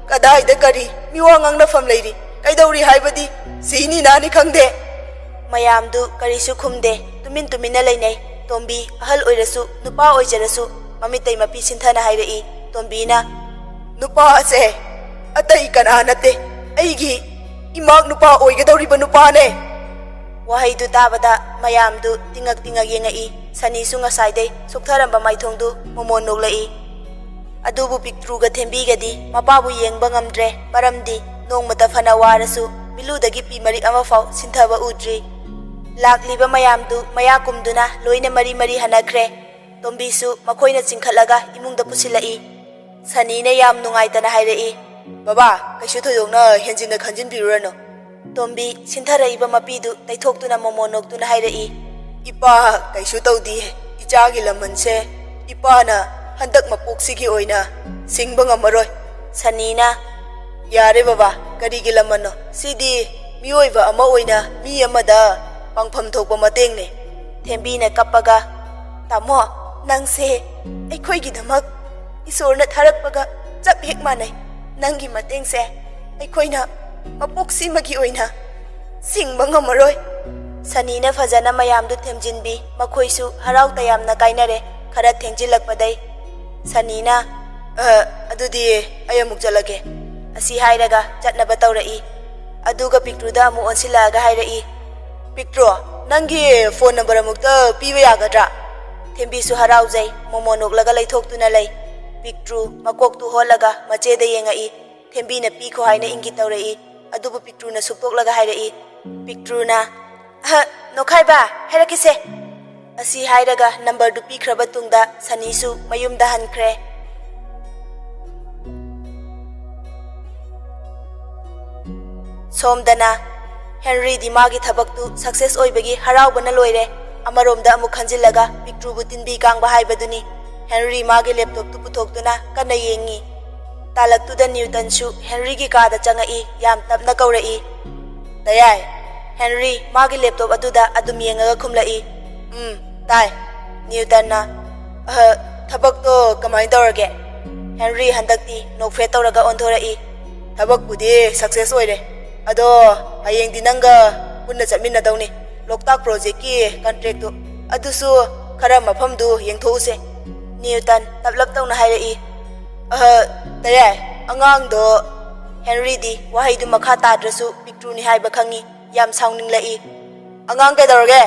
ꯀꯗꯥꯏꯗ ꯀꯔꯤ ꯃꯤꯋꯥ ꯉꯥꯡꯅꯐꯝ ꯂꯩꯔꯤ, ꯀꯩꯗꯧꯔꯤ ꯍꯥꯏꯕꯗꯤ ꯁꯤꯅꯤ ꯅꯥꯅꯤ ꯈꯪꯗꯦ꯫" ꯃꯌꯥꯝꯗꯨ ꯀꯔꯤꯁꯨ ꯈꯨꯝꯗꯦ, ꯇꯨꯃꯤꯟ ꯇꯨꯃꯤꯟꯅ ꯂꯩꯅꯩ꯫ ꯇꯣꯝꯕꯤ ꯑꯍꯜ ꯑꯣꯏꯔꯁꯨ ꯅꯨꯄꯥ ꯑꯣꯏꯖꯔꯁꯨ ꯃꯃꯤꯠꯇꯩ ꯃꯄꯤ ꯁꯤꯟꯊꯅ ꯍꯥꯏꯔꯛꯏ꯫ ꯇꯣꯝꯕꯤꯅ, "ꯅꯨꯄꯥꯁꯦ ꯑꯇꯩ ꯀꯅꯥ ꯅꯠꯇꯦ, ꯑꯩꯒꯤ ꯏꯃꯥꯛ ꯅꯨꯄꯥ ꯑꯣꯏꯒꯗꯧꯔꯤꯕ ꯅꯨꯄꯥꯅꯦ꯫" ꯋꯥꯍꯩꯗꯨ ꯇꯥꯕꯗ ꯃꯌꯥꯝꯗꯨ ꯇꯤꯡꯉꯛ ꯇꯤꯡꯉꯛ ꯌꯦꯡꯉꯛꯏ꯫ ꯁꯅꯤꯁꯨ ꯉꯁꯥꯏꯗꯩ ꯁꯨꯛꯊꯔꯝꯕ ꯃꯥꯏꯊꯣꯡꯗꯨ ꯃꯣꯃꯣꯟ ꯅꯣꯛꯂꯛꯏ꯫ ꯑꯗꯨꯕꯨ ꯄꯤꯛꯇ꯭ꯔꯨꯒ ꯊꯦꯝꯕꯤꯒꯗꯤ ꯃꯄꯥꯕꯨ ꯌꯦꯡꯕ ꯉꯝꯗ꯭ꯔꯦ꯫ ꯃꯔꯝꯗꯤ ꯅꯣꯡꯃꯇ ꯐꯅ ꯋꯥꯔꯁꯨ ꯃꯤꯠꯂꯨꯗꯒꯤ ꯄꯤ ꯃꯔꯤꯛ ꯑꯃꯐꯥꯎ ꯁꯤꯟꯊꯕ ꯎꯗ꯭ꯔꯤ꯫ ꯂꯥꯛꯂꯤꯕ ꯃꯌꯥꯝꯗꯨ ꯃꯌꯥ ꯀꯨꯝꯗꯨꯅ ꯂꯣꯏꯅ ꯃꯔꯤ ꯃꯔꯤ ꯍꯟꯅꯈ꯭ꯔꯦ꯫ ꯇꯣꯝꯕꯤꯁꯨ ꯃꯈꯣꯏꯅ ꯆꯤꯡꯈꯠꯂꯒ ꯏꯃꯨꯡꯗ ꯄꯨꯁꯤꯜꯂꯛꯏ꯫ ꯁꯅꯤꯅ ꯌꯥꯝ ꯅꯨꯡꯉꯥꯏꯇꯅ ꯍꯥꯏꯔꯛꯏ, "ꯕꯕꯥ, ꯀꯩꯁꯨ ꯊꯣꯏꯗꯣꯛꯅ ꯍꯦꯟꯖꯤꯟꯅ ꯈꯟꯖꯤꯟꯕꯤꯔꯨꯔꯅꯨ꯫" ꯇꯣꯝꯕꯤ ꯁꯤꯟꯊꯔꯛꯏꯕ ꯃꯄꯤꯗꯨ ꯇꯩꯊꯣꯛꯇꯨꯅ ꯃꯣꯃꯣꯟ ꯅꯣꯛꯇꯨꯅ ꯍꯥꯏꯔꯛꯏ, "ꯏꯄꯥ, ꯀꯩꯁꯨ ꯇꯧꯗꯤꯌꯦ꯫ ꯏꯆꯥꯒꯤ ꯂꯃꯟꯁꯦ ꯏꯄꯥꯅ ꯍꯟꯗꯛ ꯃꯄꯣꯛꯁꯤꯒꯤ ꯑꯣꯏꯅ ꯁꯤꯡꯕ ꯉꯝꯃꯔꯣꯏ꯫" ꯁꯅꯤꯅ, "ꯌꯥꯔꯦ ꯕꯕꯥ, ꯀꯔꯤꯒꯤ ꯂꯃꯟꯅꯣ? ꯁꯤꯗꯤ ꯃꯤꯑꯣꯏꯕ ꯑꯃ ꯑꯣꯏꯅ ꯃꯤ ꯑꯃꯗ ꯄꯥꯡꯐꯝ ꯊꯣꯛꯄ ꯃꯇꯦꯡꯅꯦ꯫" ꯊꯦꯝꯕꯤꯅ ꯀꯞꯄꯒ, "ꯇꯥꯃꯣ, ꯅꯪꯁꯦ ꯑꯩꯈꯣꯏꯒꯤꯗꯃꯛ ꯏꯁꯣꯔꯅ ꯊꯥꯔꯛꯄꯒ ꯆꯞ ꯍꯦꯛ ꯃꯥꯟꯅꯩ꯫ ꯅꯪꯒꯤ ꯃꯇꯦꯡꯁꯦ ꯑꯩꯈꯣꯏꯅ ꯃꯄꯣꯛꯁꯤꯃꯒꯤ ꯑꯣꯏꯅ ꯁꯤꯡꯕ ꯉꯝꯃꯔꯣꯏ꯫" ꯁꯅꯤꯅ ꯐꯖꯅ ꯃꯌꯥꯝꯗꯨ ꯊꯦꯝꯖꯤꯟꯕꯤ꯫ ꯃꯈꯣꯏꯁꯨ ꯍꯔꯥꯎ ꯇꯌꯥꯝꯅ ꯀꯥꯏꯅꯔꯦ꯫ ꯈꯔ ꯊꯦꯡꯖꯤꯜꯂꯛꯄꯗꯩ ꯁꯅꯤꯅ, "ꯑ, ꯑꯗꯨꯗꯤ ꯑꯩ ꯑꯃꯨꯛ ꯆꯠꯂꯒꯦ꯫" ꯑꯁꯤ ꯍꯥꯏꯔꯒ ꯆꯠꯅꯕ ꯇꯧꯔꯛꯏ꯫ ꯑꯗꯨꯒ ꯄꯤꯛꯇ꯭ꯔꯨꯗ ꯑꯃꯨꯛ ꯑꯣꯟꯁꯤꯜꯂꯛꯑꯒ ꯍꯥꯏꯔꯛꯏ, "ꯄꯤꯛꯇ꯭ꯔꯨ, ꯅꯪꯒꯤ ꯐꯣꯟ ꯅꯝꯕꯔ ꯑꯃꯨꯛꯇ ꯄꯤꯕ ꯌꯥꯒꯗ꯭ꯔꯥ?" ꯊꯦꯝꯕꯤꯁꯨ ꯍꯔꯥꯎꯖꯩ꯫ ꯃꯣꯃꯣꯟ ꯅꯣꯛꯂꯒ ꯂꯩꯊꯣꯛꯇꯨꯅ ꯂꯩ꯫ ꯄꯤꯛꯇ꯭ꯔꯨ ꯃꯀꯣꯛꯇꯨ ꯍꯣꯠꯂꯒ ꯃꯆꯦꯗ ꯌꯦꯡꯉꯛꯏ꯫ ꯊꯦꯝꯕꯤꯅ ꯄꯤꯈꯣ ꯍꯥꯏꯅ ꯏꯪꯒꯤꯠ ꯇꯧꯔꯛꯏ꯫ ꯑꯗꯨꯕꯨ ꯄꯤꯛꯇ꯭ꯔꯨꯅ ꯁꯨꯛꯇꯣꯛꯂꯒ ꯍꯥꯏꯔꯛꯏ꯫ ꯄꯤꯛꯇ꯭ꯔꯨꯅ, "ꯑꯍ, ꯅꯣꯛꯈꯥꯏꯕ, ꯍꯥꯏꯔꯛꯈꯤꯁꯦ꯫" ꯑꯁꯤ ꯍꯥꯏꯔꯒ ꯅꯝꯕꯔꯗꯨ ꯄꯤꯈ꯭ꯔꯕ ꯇꯨꯡꯗ ꯁꯅꯤꯁꯨ ꯃꯌꯨꯝꯗ ꯍꯟꯈ꯭ꯔꯦ꯫ ꯁꯣꯝꯗꯅ ꯍꯦꯟꯔꯤꯗꯤ ꯃꯥꯒꯤ ꯊꯕꯛꯇꯨ ꯁꯛꯁꯦꯁ ꯑꯣꯏꯕꯒꯤ ꯍꯔꯥꯎꯕꯅ ꯂꯣꯏꯔꯦ꯫ ꯑꯃꯔꯣꯝꯗ ꯑꯃꯨꯛ ꯈꯟꯖꯤꯜꯂꯒ ꯄꯤꯛꯇ꯭ꯔꯨꯕꯨ ꯇꯤꯟꯕꯤ ꯀꯥꯡꯕ ꯍꯥꯏꯕꯗꯨꯅꯤ꯫ ꯍꯦꯟꯔꯤ ꯃꯥꯒꯤ ꯂꯦꯞꯇꯣꯞꯇꯨ ꯄꯨꯊꯣꯛꯇꯨꯅ ꯀꯟꯅ ꯌꯦꯡꯉꯤ꯫ ꯇꯥꯂꯛꯇꯨꯗ ꯅ꯭ꯌꯨꯇꯟꯁꯨ ꯍꯦꯟꯔꯤꯒꯤ ꯀꯥꯗ ꯆꯪꯉꯛꯏ, ꯌꯥꯝ ꯇꯞꯅ ꯀꯧꯔꯛꯏ, "ꯇꯌꯥꯏ꯫" ꯍꯦꯟꯔꯤ ꯃꯥꯒꯤ ꯂꯦꯞꯇꯣꯞ ꯑꯗꯨꯗ ꯑꯗꯨꯝ ꯌꯦꯡꯉꯒ ꯈꯨꯝꯂꯛꯏ, "ꯎꯝ, ꯇꯥꯏ꯫" ꯅ꯭ꯌꯨꯇꯟꯅ, "ꯑꯍ, ꯊꯕꯛꯇꯣ ꯀꯃꯥꯏꯅ ꯇꯧꯔꯒꯦ?" ꯍꯦꯟꯔꯤ ꯍꯟꯗꯛꯇꯤ ꯅꯣꯛꯐꯦꯠ ꯇꯧꯔꯒ ꯑꯣꯟꯊꯣꯔꯛꯏ, "ꯊꯕꯛꯄꯨꯗꯤ ꯁꯛꯁꯦꯁ ꯑꯣꯏꯔꯦ꯫ ꯑꯗꯣ ꯍꯌꯦꯡꯗꯤ ꯅꯪꯒ ꯄꯨꯟꯅ ꯆꯠꯃꯤꯟꯅꯗꯧꯅꯤ꯫ ꯂꯣꯛꯇꯥꯛ ꯄ꯭ꯔꯣꯖꯦꯛꯀꯤ ꯀꯟꯇ꯭ꯔꯦꯛꯇꯨ, ꯑꯗꯨꯁꯨ ꯈꯔ ꯃꯐꯝꯗꯨ ꯌꯦꯡꯊꯣꯛꯎꯁꯦ꯫" ꯅ꯭ꯌꯨꯇꯟ ꯇꯞꯂꯞ ꯇꯧꯅ ꯍꯥꯏꯔꯛꯏ, "ꯑꯍ, ꯇꯌꯥꯏ, ꯑꯉꯥꯡꯗꯣ꯫" ꯍꯦꯟꯔꯤꯗꯤ ꯋꯥꯍꯩꯗꯨ ꯃꯈꯥ ꯇꯥꯗ꯭ꯔꯁꯨ ꯄꯤꯛꯇ꯭ꯔꯨꯅꯤ ꯍꯥꯏꯕ ꯈꯪꯏ꯫ ꯌꯥꯝ ꯁꯥꯎꯅꯤꯡꯂꯛꯏ꯫ "ꯑꯉꯥꯡ ꯀꯩꯗꯧꯔꯒꯦ?"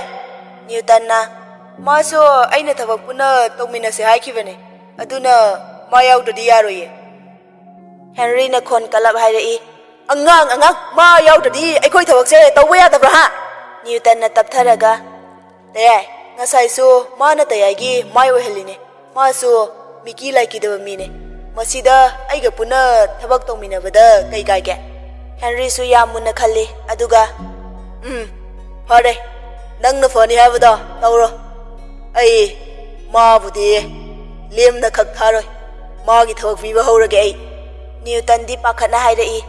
ꯅ꯭ꯌꯨꯇꯟꯅ, "ꯃꯥꯁꯨ ꯑꯩꯅ ꯊꯕꯛ ꯄꯨꯟꯅ ꯇꯧꯃꯤꯟꯅꯁꯦ ꯍꯥꯏꯈꯤꯕꯅꯦ, ꯑꯗꯨꯅ ꯃꯥ ꯌꯥꯎꯗ꯭ꯔꯗꯤ ꯌꯥꯔꯣꯏꯌꯦ꯫" ꯍꯦꯟꯔꯤꯅ ꯈꯣꯟ ꯀꯜꯂꯞ ꯍꯥꯏꯔꯛꯏ, "ꯑꯉꯥꯡ, ꯑꯉꯥꯡ, ꯃꯥ ꯌꯥꯎꯗ꯭ꯔꯗꯤ ꯑꯩꯈꯣꯏ ꯊꯕꯛꯁꯦ ꯇꯧꯕ ꯌꯥꯗꯕ꯭ꯔꯥ, ꯍꯥ?" ꯅ꯭ꯌꯨꯇꯟꯅ ꯇꯞꯊꯔꯒ, "ꯇꯌꯥꯏ, ꯉꯁꯥꯏꯁꯨ ꯃꯥꯅ ꯇꯌꯥꯏꯒꯤ ꯃꯥꯏ ꯑꯣꯏꯍꯜꯂꯤꯅꯦ꯫ ꯃꯥꯁꯨ ꯃꯤꯀꯤ ꯂꯥꯏꯀꯤꯗꯕ ꯃꯤꯅꯦ꯫ ꯃꯁꯤꯗ ꯑꯩꯒ ꯄꯨꯟꯅ ꯊꯕꯛ ꯇꯧꯃꯤꯟꯅꯕꯗ ꯀꯩ ꯀꯥꯏꯒꯦ?" ꯍꯦꯟꯔꯤꯁꯨ ꯌꯥꯝ ꯃꯨꯟꯅ ꯈꯜꯂꯤ, ꯑꯗꯨꯒ, "ꯎꯝ, ꯐꯔꯦ, ꯅꯪꯅ ꯐꯅꯤ ꯍꯥꯏꯕꯗꯣ ꯇꯧꯔꯣ꯫ ꯑꯩ ꯃꯥꯕꯨꯗꯤ ꯂꯦꯝꯅ ꯈꯛ ꯊꯥꯔꯣꯏ꯫ ꯃꯥꯒꯤ ꯊꯕꯛ ꯄꯤꯕ ꯍꯧꯔꯒꯦ ꯑꯩ꯫" ꯅ꯭ꯌꯨꯇꯟꯗꯤ ꯄꯥꯈꯠꯅ ꯍꯥꯏꯔꯛꯏ,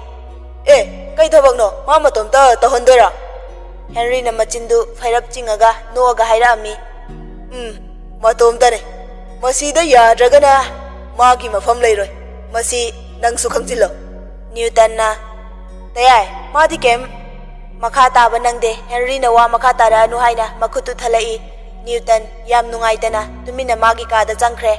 "ꯑꯦ, ꯀꯩ ꯊꯕꯛꯅꯣ? ꯃꯥ ꯃꯇꯣꯝꯇ ꯇꯧꯍꯟꯗꯣꯏꯔꯣ?" ꯍꯦꯟꯔꯤꯅ ꯃꯆꯤꯟꯗꯨ ꯐꯩꯔꯞ ꯆꯤꯡꯉꯒ ꯅꯣꯛꯑꯒ ꯍꯥꯏꯔꯛꯑꯝꯃꯤ, "ꯎꯝ, ꯃꯇꯣꯝꯇꯅꯦ꯫ ꯃꯁꯤꯗ ꯌꯥꯗ꯭ꯔꯒꯅ ꯃꯥꯒꯤ ꯃꯐꯝ ꯂꯩꯔꯣꯏ꯫ ꯃꯁꯤ ꯅꯪꯁꯨ ꯈꯪꯖꯤꯜꯂꯣ꯫" ꯅ꯭ꯌꯨꯇꯟꯅ, "ꯇꯌꯥꯏ, ꯃꯥꯗꯤ ꯀꯩꯝ" ꯃꯈꯥ ꯇꯥꯕ ꯅꯪꯗꯦ꯫ ꯍꯦꯟꯔꯤꯅ ꯋꯥ ꯃꯈꯥ ꯇꯥꯔꯛꯑꯅꯨ ꯍꯥꯏꯅ ꯃꯈꯨꯠꯇꯨ ꯊꯠꯂꯛꯏ꯫ ꯅ꯭ꯌꯨꯇꯟ ꯌꯥꯝ ꯅꯨꯡꯉꯥꯏꯇꯅ ꯇꯨꯃꯤꯟꯅ ꯃꯥꯒꯤ ꯀꯥꯗ ꯆꯪꯈ꯭ꯔꯦ꯫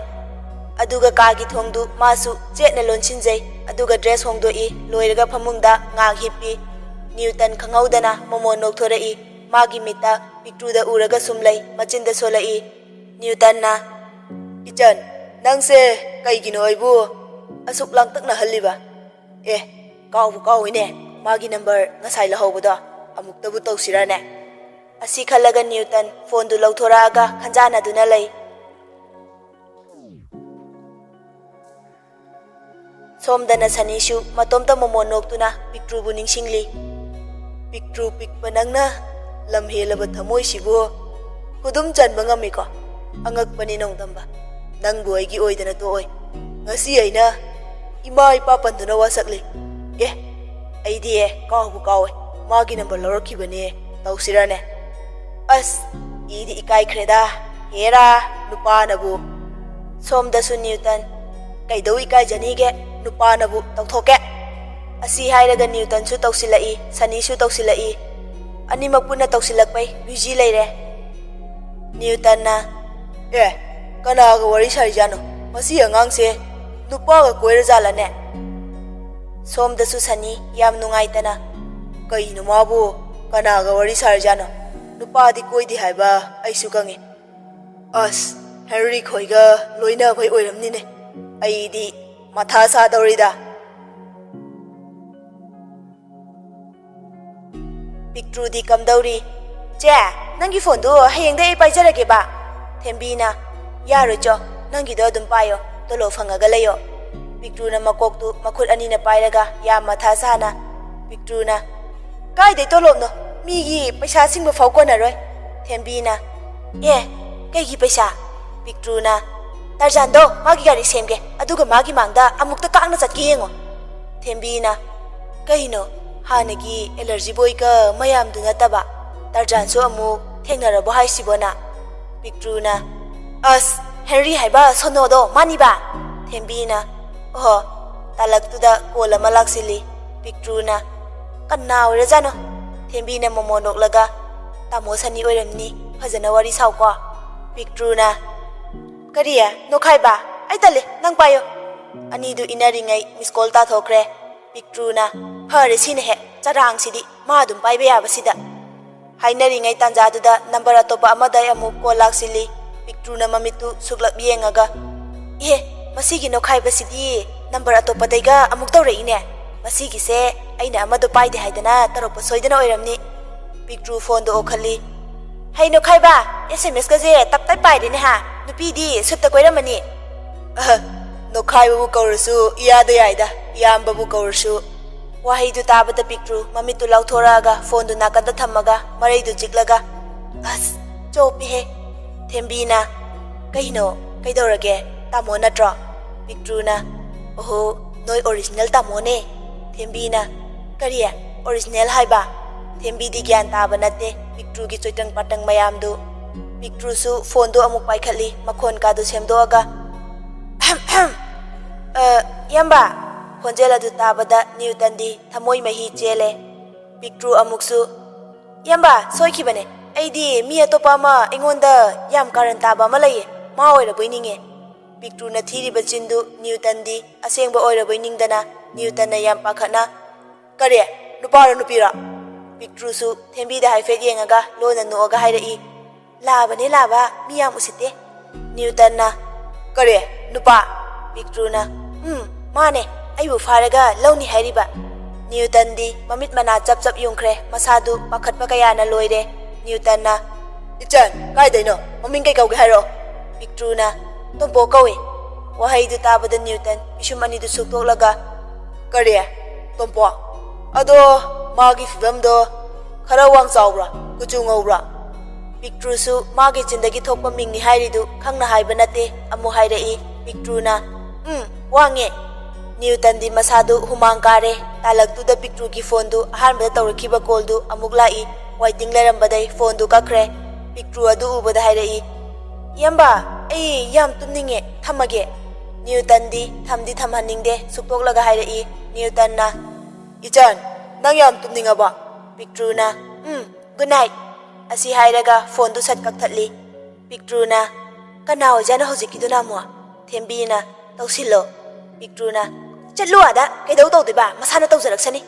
ꯑꯗꯨꯒ ꯀꯥꯒꯤ ꯊꯣꯡꯗꯨ ꯃꯥꯁꯨ ꯆꯦꯠꯅ ꯂꯣꯟꯁꯤꯟꯖꯩ, ꯑꯗꯨꯒ ꯗ꯭ꯔꯦꯁ ꯍꯣꯡꯗꯣꯛꯏ꯫ ꯂꯣꯏꯔꯒ ꯐꯃꯨꯡꯗ ꯉꯥꯏꯍꯥꯛ ꯍꯤꯞꯄꯤ꯫ ꯅ꯭ꯌꯨꯇꯟ ꯈꯪꯍꯧꯗꯅ ꯃꯃꯣꯟ ꯅꯣꯛꯊꯣꯔꯛꯏ꯫ ꯃꯥꯒꯤ ꯃꯤꯠꯇ ꯄꯤꯛꯇ꯭ꯔꯨꯗ ꯎꯔꯒ ꯁꯨꯝ ꯂꯩ, ꯃꯆꯤꯟꯗ ꯁꯣꯜꯂꯛꯏ꯫ ꯅ꯭ꯌꯨꯇꯟꯅ, "ꯏꯆꯟ, ꯅꯪꯁꯦ ꯀꯩꯒꯤꯅꯣ ꯑꯩꯕꯨ ꯑꯁꯨꯛ ꯂꯥꯡꯇꯛꯅꯍꯜꯂꯤꯕ? ꯑꯦ, ꯀꯥꯎꯕꯨ ꯀꯥꯎꯏꯅꯦ, ꯃꯥꯒꯤ ꯅꯝꯕꯔ ꯉꯁꯥꯏ ꯂꯧꯍꯧꯕꯗꯣ꯫ ꯑꯃꯨꯛꯇꯕꯨ ꯇꯧꯁꯤꯔꯅꯦ?" ꯑꯁꯤ ꯈꯜꯂꯒ ꯅ꯭ꯌꯨꯇꯟ ꯐꯣꯟꯗꯨ ꯂꯧꯊꯣꯔꯛꯑꯒ ꯈꯟꯖꯥꯟꯅꯗꯨꯅ ꯂꯩ꯫ ꯁꯣꯝꯗꯅ ꯁꯅꯤꯁꯨ ꯃꯇꯣꯝꯇ ꯃꯃꯣꯟ ꯅꯣꯛꯇꯨꯅ ꯄꯤꯛꯇ꯭ꯔꯨꯕꯨ ꯅꯤꯡꯁꯤꯡꯂꯤ꯫ "ꯄꯤꯛꯇ꯭ꯔꯨ ꯄꯤꯛꯄ ꯅꯪꯅ ꯂꯝ ꯍꯦꯜꯂꯕ ꯊꯃꯣꯏꯁꯤꯕꯨ ꯈꯨꯗꯨꯝ ꯆꯟꯕ ꯉꯝꯃꯤꯀꯣ꯫ ꯑꯉꯛꯄꯅꯤ ꯅꯣꯡꯗꯝꯕ꯫ ꯅꯪꯕꯨ ꯑꯩꯒꯤ ꯑꯣꯏꯗꯅ ꯇꯣꯛꯑꯣꯏ꯫ ꯉꯁꯤ ꯑꯩꯅ ꯏꯃꯥ ꯏꯄꯥ ꯄꯟꯗꯨꯅ ꯋꯥꯁꯛꯂꯤ꯫ ꯑꯦ, ꯑꯩꯗꯤ ꯑꯦ, ꯀꯥꯎꯕꯨ ꯀꯥꯎꯋꯦ꯫ ꯃꯥꯒꯤ ꯅꯝꯕꯔ ꯂꯧꯔꯛꯈꯤꯕꯅꯦ꯫ ꯇꯧꯁꯤꯔꯅꯦ?" ꯑꯁ, ꯏꯗꯤ ꯏꯀꯥꯏꯈ꯭ꯔꯦꯗ꯫ ꯍꯦꯔꯥ, ꯅꯨꯄꯥꯅꯕꯨ꯫ ꯁꯣꯝꯗꯁꯨ ꯅ꯭ꯌꯨꯇꯟ, "ꯀꯩꯗꯧ ꯏꯀꯥꯏꯖꯅꯤꯒꯦ? ꯅꯨꯄꯥꯅꯕꯨ ꯇꯧꯊꯣꯛꯀꯦ꯫" ꯑꯁꯤ ꯍꯥꯏꯔꯒ ꯅ꯭ꯌꯨꯇꯟꯁꯨ ꯇꯧꯁꯤꯜꯂꯛꯏ, ꯁꯅꯤꯁꯨ ꯇꯧꯁꯤꯜꯂꯛꯏ꯫ ꯑꯅꯤꯃꯛ ꯄꯨꯟꯅ ꯇꯧꯁꯤꯜꯂꯛꯄꯩ ꯕꯤꯖꯤ ꯂꯩꯔꯦ꯫ ꯅ꯭ꯌꯨꯇꯟꯅ, "ꯑꯦ, ꯀꯅꯥꯒ ꯋꯥꯔꯤ ꯁꯥꯔꯤꯖꯥꯠꯅꯣ? ꯃꯁꯤ ꯑꯉꯥꯡꯁꯦ ꯅꯨꯄꯥꯒ ꯀꯣꯏꯔꯖꯥꯠꯂꯅꯦ?" ꯁꯣꯝꯗꯁꯨ ꯁꯅꯤ ꯌꯥꯝ ꯅꯨꯡꯉꯥꯏꯇꯅ, "ꯀꯩꯅꯣ ꯃꯥꯕꯨ ꯀꯅꯥꯒ ꯋꯥꯔꯤ ꯁꯥꯔꯤꯖꯥꯠꯅꯣ?" ꯅꯨꯄꯥꯗꯤ ꯀꯣꯏꯗꯦ ꯍꯥꯏꯕ ꯑꯩꯁꯨ ꯈꯪꯉꯤ꯫ ꯑꯁ, ꯍꯦꯅꯔꯤ ꯈꯣꯏꯒ ꯂꯣꯏꯅꯕꯩ ꯑꯣꯏꯔꯝꯅꯤꯅꯦ꯫ ꯑꯩꯗꯤ ꯃꯊꯥ ꯁꯥꯗꯧꯔꯤꯗ꯫ ꯄꯤꯛꯇ꯭ꯔꯨꯗꯤ ꯀꯝꯗꯧꯔꯤ? "ꯆꯦ, ꯅꯪꯒꯤ ꯐꯣꯟꯗꯣ ꯍꯌꯦꯡꯗꯩ ꯑꯩ ꯄꯥꯏꯖꯔꯒꯦꯕ꯫" ꯊꯦꯝꯕꯤꯅ, "ꯌꯥꯔꯣꯏ ꯆꯣ, ꯅꯪꯒꯤꯗꯣ ꯑꯗꯨꯝ ꯄꯥꯏꯌꯣ, ꯇꯣꯂꯣꯞ ꯐꯪꯉꯒ ꯂꯩꯌꯣ꯫" ꯄꯤꯛꯇ꯭ꯔꯨꯅ ꯃꯀꯣꯛꯇꯨ ꯃꯈꯨꯠ ꯑꯅꯤꯅ ꯄꯥꯏꯔꯒ ꯌꯥꯝ ꯃꯊꯥ ꯁꯥꯅ, ꯄꯤꯛꯇ꯭ꯔꯨꯅ, "ꯀꯥꯏꯗꯩ ꯇꯣꯂꯣꯞꯅꯣ? ꯃꯤꯒꯤ ꯄꯩꯁꯥ ꯁꯤꯡꯕ ꯐꯥꯎ ꯀꯣꯟꯅꯔꯣꯏ꯫" ꯊꯦꯝꯕꯤꯅ, "ꯑꯦ, ꯀꯩꯒꯤ ꯄꯩꯁꯥ?" ꯄꯤꯛꯇ꯭ꯔꯨꯅ, "ꯇꯔꯖꯥꯟꯗꯣ ꯃꯥꯒꯤ ꯒꯥꯔꯤ ꯁꯦꯝꯒꯦ, ꯑꯗꯨꯒ ꯃꯥꯒꯤ ꯃꯥꯡꯗ ꯑꯃꯨꯛꯇ ꯀꯥꯛꯅ ꯆꯠꯀꯦ ꯌꯦꯡꯉꯣ꯫" ꯊꯦꯝꯕꯤꯅ, "ꯀꯩꯅꯣ, ꯍꯥꯟꯅꯒꯤ ꯑꯦꯂꯔꯖꯤ ꯕꯣꯏꯒ ꯃꯌꯥꯝꯗꯨ ꯅꯠꯇꯕ ꯇꯔꯖꯥꯟꯁꯨ ꯑꯃꯨꯛ ꯊꯦꯡꯅꯔꯕꯣ ꯍꯥꯏꯁꯤꯕꯣ ꯅ?" ꯄꯤꯛꯇ꯭ꯔꯨꯅ, "ꯑꯁ, ꯍꯦꯅꯔꯤ ꯍꯥꯏꯕ ꯁꯣꯅꯣꯗꯣ ꯃꯥꯅꯤꯕ?" ꯊꯦꯝꯕꯤꯅ, "ꯑꯣꯍꯣ꯫" ꯇꯥꯂꯛꯇꯨꯗ ꯀꯣꯜ ꯑꯃ ꯂꯥꯛꯁꯤꯜꯂꯤ꯫ ꯄꯤꯛꯇ꯭ꯔꯨꯅ, "ꯀꯅꯥ ꯑꯣꯏꯔꯖꯥꯠꯅꯣ?" ꯊꯦꯝꯕꯤꯅ ꯃꯣꯃꯣ ꯅꯣꯛꯂꯒ, "ꯇꯥꯃꯣ ꯁꯅꯤ ꯑꯣꯏꯔꯝꯅꯤ, ꯐꯖꯅ ꯋꯥꯔꯤ ꯁꯥꯎꯀꯣ꯫" ꯄꯤꯛꯇ꯭ꯔꯨꯅ, "ꯀꯔꯤ? ꯅꯣꯛꯈꯥꯏꯕ? ꯑꯩ ꯇꯜꯂꯦ, ꯅꯪ ꯄꯥꯏꯌꯣ꯫" ꯑꯅꯤꯗꯨ ꯏꯟꯅꯔꯤꯉꯩ ꯃꯤꯁ ꯀꯣꯜ ꯇꯥꯊꯣꯛꯈ꯭ꯔꯦ꯫ ꯄꯤꯛꯇ꯭ꯔꯨꯅ, "ꯐꯔꯦ ꯁꯤꯅ ꯍꯦꯛ, ꯆꯔꯥꯡꯁꯤꯗꯤ, ꯃꯥ ꯑꯗꯨꯝ ꯄꯥꯏꯕ ꯌꯥꯕꯁꯤꯗ꯫" ꯍꯥꯏꯅꯔꯤꯉꯩ ꯇꯥꯟꯖꯥꯗꯨꯗ ꯅꯝꯕꯔ ꯑꯇꯣꯞꯄ ꯑꯃꯗ ꯑꯃꯨꯛ ꯀꯣꯜ ꯂꯥꯛꯁꯤꯜꯂꯤ꯫ ꯄꯤꯛꯇ꯭ꯔꯨꯅ ꯃꯃꯤꯠꯇꯨ ꯁꯨꯛꯂꯞ ꯌꯦꯡꯉꯒ, "ꯏꯍꯦ, ꯃꯁꯤꯒꯤ ꯅꯣꯛꯈꯥꯏꯕꯁꯤꯗꯤ ꯅꯝꯕꯔ ꯑꯇꯣꯞꯄꯗꯩꯒ ꯑꯃꯨꯛ ꯇꯧꯔꯛꯏꯅꯦ꯫ ꯃꯁꯤꯒꯤꯁꯦ ꯑꯩꯅ ꯑꯃꯗꯣ ꯄꯥꯏꯗꯦ ꯍꯥꯏꯗꯅ ꯇꯧꯔꯛꯄ ꯁꯣꯏꯗꯅ ꯑꯣꯏꯔꯝꯅꯤ꯫" ꯄꯤꯛꯇ꯭ꯔꯨ ꯐꯣꯟꯗꯣ ꯑꯣꯛꯈꯠꯂꯤ꯫ "ꯍꯩ ꯅꯣꯛꯈꯥꯏꯕ, ꯑꯦꯁ ꯑꯦꯝ ꯑꯦꯁꯀꯁꯦ ꯇꯞ ꯇꯞ ꯄꯥꯏꯔꯦꯅꯦ ꯍꯥ? ꯅꯨꯄꯤꯗꯤ ꯁꯨꯠꯇ ꯀꯣꯏꯔꯝꯃꯅꯤ꯫" "ꯑꯍ, ꯅꯣꯛꯈꯥꯏꯕꯕꯨ ꯀꯧꯔꯁꯨ ꯏꯌꯥꯗ ꯌꯥꯏꯗ, ꯏꯌꯥꯝꯕꯕꯨ ꯀꯧꯔꯁꯨ꯫" ꯋꯥꯍꯩꯗꯨ ꯇꯥꯕꯗ ꯄꯤꯛꯇ꯭ꯔꯨ ꯃꯃꯤꯠꯇꯨ ꯂꯥꯎꯊꯣꯔꯛꯑꯒ ꯐꯣꯟꯗꯨ ꯅꯥꯀꯟꯗ ꯊꯝꯃꯒ ꯃꯔꯩꯗꯨ ꯆꯤꯛꯂꯒ, "ꯑꯁ, ꯆꯣꯞꯄꯤꯍꯦ꯫" ꯊꯦꯝꯕꯤꯅ, "ꯀꯩꯅꯣ? ꯀꯩꯗꯧꯔꯒꯦ? ꯇꯥꯃꯣ ꯅꯠꯇ꯭ꯔꯣ?" ꯄꯤꯛꯇ꯭ꯔꯨꯅ, "ꯑꯣꯍꯣ, ꯅꯣꯏ ꯑꯣꯔꯤꯖꯤꯅꯦꯜ ꯇꯥꯃꯣꯅꯦ꯫" ꯊꯦꯝꯕꯤꯅ, "ꯀꯔꯤ? ꯑꯣꯔꯤꯖꯤꯅꯦꯜ ꯍꯥꯏꯕ?" ꯊꯦꯝꯕꯤꯗꯤ ꯒ꯭ꯌꯥꯟ ꯇꯥꯕ ꯅꯠꯇꯦ꯫ ꯄꯤꯛꯇ꯭ꯔꯨꯒꯤ ꯆꯣꯏꯇꯪ ꯄꯥꯇꯪ ꯃꯌꯥꯝꯗꯨ꯫ ꯄꯤꯛꯇ꯭ꯔꯨꯁꯨ ꯐꯣꯟꯗꯨ ꯑꯃꯨꯛ ꯄꯥꯏꯈꯠꯂꯤ, ꯃꯈꯣꯟ ꯀꯥꯗꯨ ꯁꯦꯝꯗꯣꯛꯑꯒ, "ꯑ, ꯏꯌꯥꯝꯕ!" ꯈꯣꯟꯖꯦꯜ ꯑꯗꯨ ꯇꯥꯕꯗ ꯅ꯭ꯌꯨꯇꯟꯗꯤ ꯊꯃꯣꯏ ꯃꯍꯤ ꯆꯦꯜꯂꯦ꯫ ꯄꯤꯛꯇ꯭ꯔꯨ ꯑꯃꯨꯛꯁꯨ, "ꯏꯌꯥꯝꯕ, ꯁꯣꯏꯈꯤꯕꯅꯦ꯫ ꯑꯩꯗꯤ ꯃꯤ ꯑꯇꯣꯞꯄ ꯑꯃ ꯑꯩꯉꯣꯟꯗ ꯌꯥꯝ ꯀꯥꯔꯟ ꯇꯥꯕ ꯑꯃ ꯂꯩꯌꯦ꯫ ꯃꯥ ꯑꯣꯏꯔꯕꯣꯏ ꯅꯤꯡꯉꯦ꯫" ꯄꯤꯛꯇ꯭ꯔꯨꯅ ꯊꯤꯔꯤꯕ ꯆꯤꯟꯗꯨ ꯅ꯭ꯌꯨꯇꯟꯗꯤ ꯑꯁꯦꯡꯕ ꯑꯣꯏꯔꯕꯣꯏ ꯅꯤꯡꯗꯅ ꯅ꯭ꯌꯨꯇꯟꯅ ꯌꯥꯝ ꯄꯥꯈꯠꯅ, "ꯀꯔꯤ? ꯅꯨꯄꯥꯔꯣ ꯅꯨꯄꯤꯔꯣ?" ꯄꯤꯛꯇ꯭ꯔꯨꯁꯨ ꯊꯦꯝꯕꯤꯗ ꯍꯥꯏꯐꯦꯠ ꯌꯦꯡꯉꯒ ꯂꯣꯟꯅ ꯅꯣꯛꯑꯒ ꯍꯥꯏꯔꯛꯏ, "ꯂꯥꯕꯅꯦ ꯂꯥꯕ, ꯃꯤ ꯌꯥꯝ ꯎꯁꯤꯠꯇꯦ"꯫ ꯅ꯭ꯌꯨꯇꯟꯅ, "ꯀꯔꯤ? ꯅꯨꯄꯥ?" ꯄꯤꯛꯇ꯭ꯔꯨꯅ, "ꯎꯝ, ꯃꯥꯅꯦ, ꯑꯩꯕꯨ ꯐꯥꯔꯒ ꯂꯧꯅꯤ ꯍꯥꯏꯔꯤꯕ"꯫ ꯅ꯭ꯌꯨꯇꯟꯗꯤ ꯃꯃꯤꯠ ꯃꯅꯥ ꯆꯞ ꯆꯞ ꯌꯨꯡꯈ꯭ꯔꯦ, ꯃꯁꯥꯗꯨ ꯄꯥꯈꯠꯄ ꯀꯌꯥꯅ ꯂꯣꯏꯔꯦ꯫ ꯅ꯭ꯌꯨꯇꯟꯅ, "ꯏꯆꯟ, ꯀꯥꯏꯗꯩꯅꯣ? ꯃꯃꯤꯡ ꯀꯩ ꯀꯧꯒꯦ ꯍꯥꯏꯔꯛꯑꯣ"꯫ ꯄꯤꯛꯇ꯭ꯔꯨꯅ, "ꯇꯣꯝꯄꯣꯛ ꯀꯧꯏ"꯫ ꯋꯥꯍꯩꯗꯨ ꯇꯥꯕꯗ ꯅ꯭ꯌꯨꯇꯟ ꯄꯤꯁꯨꯝ ꯑꯅꯤꯗꯨ ꯁꯨꯛꯇꯣꯛꯂꯒ, "ꯀꯔꯤ? ꯇꯣꯝꯄꯣꯛ? ꯑꯗꯣ ꯃꯥꯒꯤ ꯐꯤꯕꯝꯗꯣ ꯈꯔ ꯋꯥꯡ ꯆꯥꯎꯕ꯭ꯔꯥ? ꯀꯨꯆꯨ ꯉꯧꯕ꯭ꯔꯥ?" ꯄꯤꯛꯇ꯭ꯔꯨꯁꯨ ꯃꯥꯒꯤ ꯆꯤꯟꯗꯒꯤ ꯊꯣꯛꯄ ꯃꯤꯡꯅꯤ ꯍꯥꯏꯔꯤꯗꯨ ꯈꯪꯅ ꯍꯥꯏꯕ ꯅꯠꯇꯦ꯫ ꯑꯃꯨꯛ ꯍꯥꯏꯔꯛꯏ꯫ ꯄꯤꯛꯇ꯭ꯔꯨꯅ, "ꯎꯝ, ꯋꯥꯡꯉꯦ"꯫ ꯅ꯭ꯌꯨꯇꯟꯗꯤ ꯃꯁꯥꯗꯨ ꯍꯨꯃꯥꯡ ꯀꯥꯔꯦ꯫ ꯇꯥꯂꯛꯇꯨꯗ ꯄꯤꯛꯇ꯭ꯔꯨꯒꯤ ꯐꯣꯟꯗꯨ ꯑꯍꯥꯟꯕꯗ ꯇꯧꯔꯛꯈꯤꯕ ꯀꯣꯜꯗꯨ ꯑꯃꯨꯛ ꯂꯥꯛꯏ꯫ ꯋꯥꯏꯇꯤꯡ ꯂꯩꯔꯝꯕꯗꯩ ꯐꯣꯟꯗꯨ ꯀꯛꯈ꯭ꯔꯦ꯫ ꯄꯤꯛꯇ꯭ꯔꯨ ꯑꯗꯨ ꯎꯕꯗ ꯍꯥꯏꯔꯛꯏ, "ꯏꯌꯥꯝꯕ, ꯑꯩ ꯌꯥꯝ ꯇꯨꯝꯅꯤꯡꯉꯦ, ꯊꯝꯃꯒꯦ"꯫ ꯅ꯭ꯌꯨꯇꯟꯗꯤ ꯊꯝꯗꯤ ꯊꯝꯍꯟꯅꯤꯡꯗꯦ, ꯁꯨꯛꯇꯣꯛꯂꯒ ꯍꯥꯏꯔꯛꯏ꯫ ꯅ꯭ꯌꯨꯇꯟꯅ, "ꯏꯆꯟ, ꯅꯪ ꯌꯥꯝ ꯇꯨꯝꯅꯤꯡꯉꯕ?" ꯄꯤꯛꯇ꯭ꯔꯨꯅ, "ꯎꯝ, ꯒꯨꯗ ꯅꯥꯏꯠ"꯫ ꯑꯁꯤ ꯍꯥꯏꯔꯒ ꯐꯣꯟꯗꯨ ꯁꯠ ꯀꯛꯊꯠꯂꯤ꯫ ꯄꯤꯛꯇ꯭ꯔꯨꯅ, "ꯀꯅꯥ ꯑꯣꯏꯖꯥꯠꯅꯣ ꯍꯧꯖꯤꯛꯀꯤꯗꯨꯅ ꯑꯃꯨꯛ?" ꯊꯦꯝꯕꯤꯅ, "ꯇꯧꯁꯤꯜꯂꯣ"꯫ ꯄꯤꯛꯇ꯭ꯔꯨꯅ, "ꯆꯠꯂꯨ ꯑꯥꯗ, ꯀꯩꯗꯧ ꯇꯧꯗꯣꯏꯕ? ꯃꯁꯥꯅ ꯇꯧꯖꯔꯛꯁꯅꯤ"꯫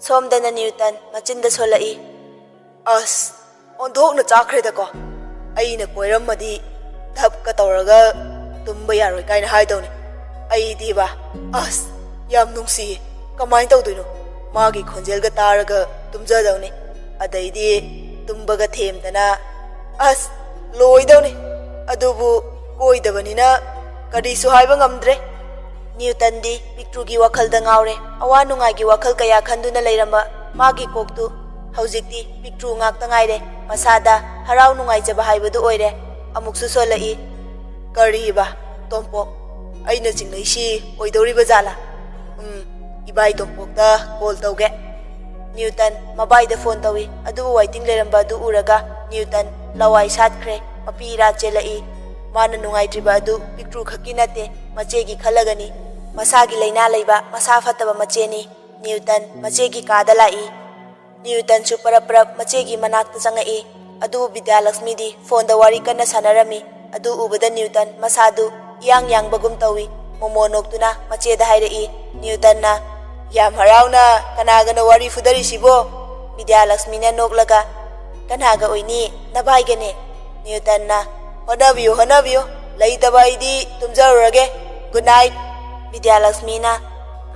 ꯁꯣꯝꯗꯅ ꯅ꯭ꯌꯨꯇꯟ ꯃꯆꯤꯟꯗ ꯁꯣꯜꯂꯛꯏ, "ꯑꯁ, ꯑꯣꯟꯊꯣꯛꯅ ꯆꯥꯛꯈ꯭ꯔꯦꯗꯀꯣ꯫ ꯑꯩꯅ ꯀꯣꯏꯔꯝꯃꯗꯤ ꯙꯞꯀ ꯇꯧꯔꯒ ꯇꯨꯝꯕ ꯌꯥꯔꯣꯏ ꯀꯥꯏꯅ ꯍꯥꯏꯗꯧꯅꯤ꯫ ꯑꯩꯗꯤꯕ, ꯑꯁ, ꯌꯥꯝ ꯅꯨꯡꯁꯤꯌꯦ꯫ ꯀꯃꯥꯏꯅ ꯇꯧꯗꯣꯏꯅꯣ? ꯃꯥꯒꯤ ꯈꯣꯟꯖꯦꯜꯒ ꯇꯥꯔꯒ ꯇꯨꯝꯖꯗꯧꯅꯤ꯫ ꯑꯗꯩꯗꯤ ꯇꯨꯝꯕꯒ ꯊꯦꯝꯗꯅ, ꯑꯁ, ꯂꯣꯏꯗꯧꯅꯤ꯫ ꯑꯗꯨꯕꯨ ꯀꯣꯏꯗꯕꯅꯤꯅ ꯀꯔꯤꯁꯨ ꯍꯥꯏꯕ ꯉꯝꯗ꯭ꯔꯦ"꯫ ꯅ꯭ꯌꯨꯇꯟꯗꯤ ꯄꯤꯛꯇ꯭ꯔꯨꯒꯤ ꯋꯥꯈꯜꯗ ꯉꯥꯎꯔꯦ꯫ ꯑꯋꯥ ꯅꯨꯡꯉꯥꯏꯒꯤ ꯋꯥꯈꯜ ꯀꯌꯥ ꯈꯟꯗꯨꯅ ꯂꯩꯔꯝꯕ ꯃꯥꯒꯤ ꯀꯣꯛꯇꯨ ꯍꯧꯖꯤꯛꯇꯤ ꯄꯤꯛꯇ꯭ꯔꯨ ꯉꯥꯛꯇ ꯉꯥꯏꯔꯦ꯫ ꯃꯁꯥꯗ ꯍꯔꯥꯎ ꯅꯨꯡꯉꯥꯏꯖꯕ ꯍꯥꯏꯕꯗꯨ ꯑꯣꯏꯔꯦ꯫ ꯑꯃꯨꯛꯁꯨ ꯁꯣꯜꯂꯛꯏ, "ꯀꯔꯤꯕ, ꯇꯣꯝꯄꯣꯛ? ꯑꯩꯅ ꯆꯤꯡꯅꯩꯁꯤ ꯑꯣꯏꯗꯧꯔꯤꯕ ꯖꯥꯠꯂꯥ? ꯎꯝ, ꯏꯕꯥꯏ ꯇꯣꯝꯄꯣꯛꯇ ꯀꯣꯜ ꯇꯧꯒꯦ"꯫ ꯅ꯭ꯌꯨꯇꯟ ꯃꯕꯥꯏꯗ ꯐꯣꯟ ꯇꯧꯏ꯫ ꯑꯗꯨꯕꯨ ꯋꯥꯏꯇꯤꯡ ꯂꯩꯔꯝꯕ ꯑꯗꯨ ꯎꯔꯒ ꯅ꯭ꯌꯨꯇꯟ ꯂꯋꯥꯏ ꯁꯥꯠꯈ꯭ꯔꯦ꯫ ꯃꯄꯤ ꯏꯔꯥ ꯆꯦꯜꯂꯛꯏ꯫ ꯃꯥꯅ ꯅꯨꯡꯉꯥꯏꯇ꯭ꯔꯤꯕ ꯑꯗꯨ ꯄꯤꯛꯇ꯭ꯔꯨ ꯈꯛꯀꯤ ꯅꯠꯇꯦ, ꯃꯆꯦꯒꯤ ꯈꯜꯂꯒꯅꯤ꯫ ꯃꯁꯥꯒꯤ ꯂꯥꯏꯅꯥ ꯂꯩꯕ, ꯃꯁꯥ ꯐꯠꯇꯕ ꯃꯆꯦꯅꯤ꯫ ꯅ꯭ꯌꯨꯇꯟ ꯃꯆꯦꯒꯤ ꯀꯥꯗ ꯂꯥꯛꯏ꯫ ꯅ꯭ꯌꯨꯇꯟꯁꯨ ꯄꯔꯞ ꯄꯔꯞ ꯃꯆꯦꯒꯤ ꯃꯅꯥꯛꯇ ꯆꯪꯉꯛꯏ꯫ ꯑꯗꯨꯕꯨ ꯕꯤꯗ꯭ꯌꯥꯂꯛꯁꯃꯤꯗꯤ ꯐꯣꯟꯗ ꯋꯥꯔꯤ ꯀꯟꯅ ꯁꯥꯟꯅꯔꯝꯃꯤ꯫ ꯑꯗꯨ ꯎꯕꯗ ꯅ꯭ꯌꯨꯇꯟ ꯃꯁꯥꯗꯨ ꯏꯌꯥꯡ ꯌꯥꯡꯕꯒꯨꯝ ꯇꯧꯏ꯫ ꯃꯣꯃꯣ ꯅꯣꯛꯇꯨꯅ ꯃꯆꯦꯗ ꯍꯥꯏꯔꯛꯏ, ꯅ꯭ꯌꯨꯇꯟꯅ, "ꯌꯥꯝ ꯍꯔꯥꯎꯅ ꯀꯅꯥꯒꯅꯣ ꯋꯥꯔꯤ ꯐꯨꯗꯔꯤꯁꯤꯕꯣ?" ꯕꯤꯗ꯭ꯌꯥꯂꯛꯁꯃꯤꯅ ꯅꯣꯛꯂꯒ, "ꯀꯅꯥꯒ ꯑꯣꯏꯅꯤ? ꯅꯚꯥꯏꯒꯅꯦ꯫" ꯅ꯭ꯌꯨꯇꯟꯅ, "ꯍꯣꯠꯅꯕꯤꯌꯨ, ꯍꯣꯠꯅꯕꯤꯌꯨ꯫ ꯂꯩꯇꯕ ꯑꯩꯗꯤ ꯇꯨꯝꯖꯔꯨꯔꯒꯦ꯫ Good night." ꯕꯤꯗ꯭ꯌꯥꯂꯛꯁꯃꯤꯅ,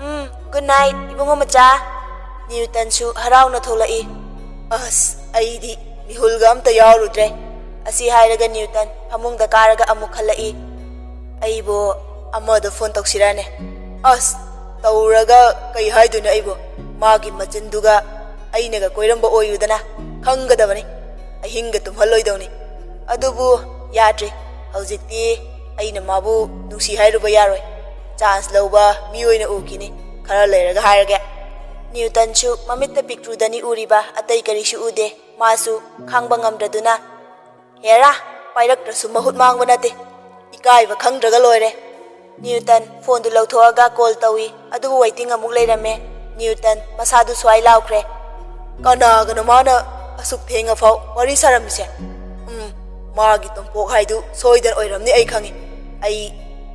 "ꯎꯝ, ꯒꯨꯗ ꯅꯥꯏꯠ, ꯏꯕꯨꯡꯉꯣ ꯃꯆꯥ꯫" ꯅ꯭ꯌꯨꯇꯟꯁꯨ ꯍꯔꯥꯎꯅ ꯊꯣꯛꯂꯛꯏ꯫ "ꯑꯁ, ꯑꯩꯗꯤ ꯃꯤꯍꯨꯜꯒ ꯑꯝꯇ ꯌꯥꯎꯔꯨꯗ꯭ꯔꯦ꯫" ꯑꯁꯤ ꯍꯥꯏꯔꯒ ꯅ꯭ꯌꯨꯇꯟ ꯐꯃꯨꯡꯗ ꯀꯥꯔꯒ ꯑꯃꯨꯛ ꯈꯜꯂꯛꯏ꯫ "ꯑꯩꯕꯨ ꯑꯃꯗ ꯐꯣꯟ ꯇꯧꯁꯤꯔꯥꯅꯦ? ꯑꯁ, ꯇꯧꯔꯒ ꯀꯩ ꯍꯥꯏꯗꯣꯏꯅꯣ ꯑꯩꯕꯨ? ꯃꯥꯒꯤ ꯃꯆꯤꯟꯗꯨꯒ ꯑꯩꯅꯒ ꯀꯣꯏꯔꯝꯕ ꯑꯣꯏꯔꯨꯗꯅ ꯈꯪꯒꯗꯕꯅꯤ꯫ ꯑꯍꯤꯡꯒ ꯇꯨꯝꯍꯜꯂꯣꯏꯗꯧꯅꯤ꯫ ꯑꯗꯨꯕꯨ ꯌꯥꯗ꯭ꯔꯤ꯫ ꯍꯧꯖꯤꯛꯇꯤ ꯑꯩꯅ ꯃꯥꯕꯨ ꯅꯨꯡꯁꯤ ꯍꯥꯏꯔꯨꯕ ꯌꯥꯔꯣꯏ꯫ ꯆꯥꯟꯁ ꯂꯧꯕ ꯃꯤ ꯑꯣꯏꯅ ꯎꯈꯤꯅꯤ꯫ ꯈꯔ ꯂꯩꯔꯒ ꯍꯥꯏꯔꯒꯦ꯫" ꯅ꯭ꯌꯨꯇꯟꯁꯨ ꯃꯃꯤꯠꯇ ꯄꯤꯛꯇ꯭ꯔꯨꯗꯅꯤ ꯎꯔꯤꯕ, ꯑꯇꯩ ꯀꯔꯤꯁꯨ ꯎꯗꯦ꯫ ꯃꯥꯁꯨ ꯈꯥꯡꯕ ꯉꯝꯗ꯭ꯔꯗꯨꯅ, "ꯍꯦꯔꯥ, ꯄꯥꯏꯔꯛꯇ꯭ꯔꯁꯨ ꯃꯍꯨꯠ ꯃꯥꯡꯕ ꯅꯠꯇꯦ꯫ ꯏꯀꯥꯏꯕ ꯈꯪꯗ꯭ꯔꯒ ꯂꯣꯏꯔꯦ꯫" ꯅ꯭ꯌꯨꯇꯟ ꯐꯣꯟꯗꯨ ꯂꯧꯊꯣꯛꯑꯒ ꯀꯣꯜ ꯇꯧꯏ, ꯑꯗꯨꯕꯨ ꯋꯦꯇꯤꯡ ꯑꯃꯨꯛ ꯂꯩꯔꯝꯃꯦ꯫ ꯅ꯭ꯌꯨꯇꯟ ꯃꯁꯥꯗꯨ ꯁ꯭ꯋꯥꯏ ꯂꯥꯎꯈ꯭ꯔꯦ꯫ "ꯀꯅꯥꯒꯅꯣ ꯃꯥꯅ ꯑꯁꯨꯛ ꯊꯦꯡꯉꯐꯥꯎ ꯋꯥꯔꯤ ꯁꯥꯔꯝꯃꯤꯁꯦ? ꯎꯝ, ꯃꯥꯒꯤ ꯇꯣꯝꯄꯣꯛ ꯍꯥꯏꯗꯨ ꯁꯣꯏꯗꯅ ꯑꯣꯏꯔꯝꯅꯤ, ꯑꯩ ꯈꯪꯉꯤ꯫ ꯑꯩ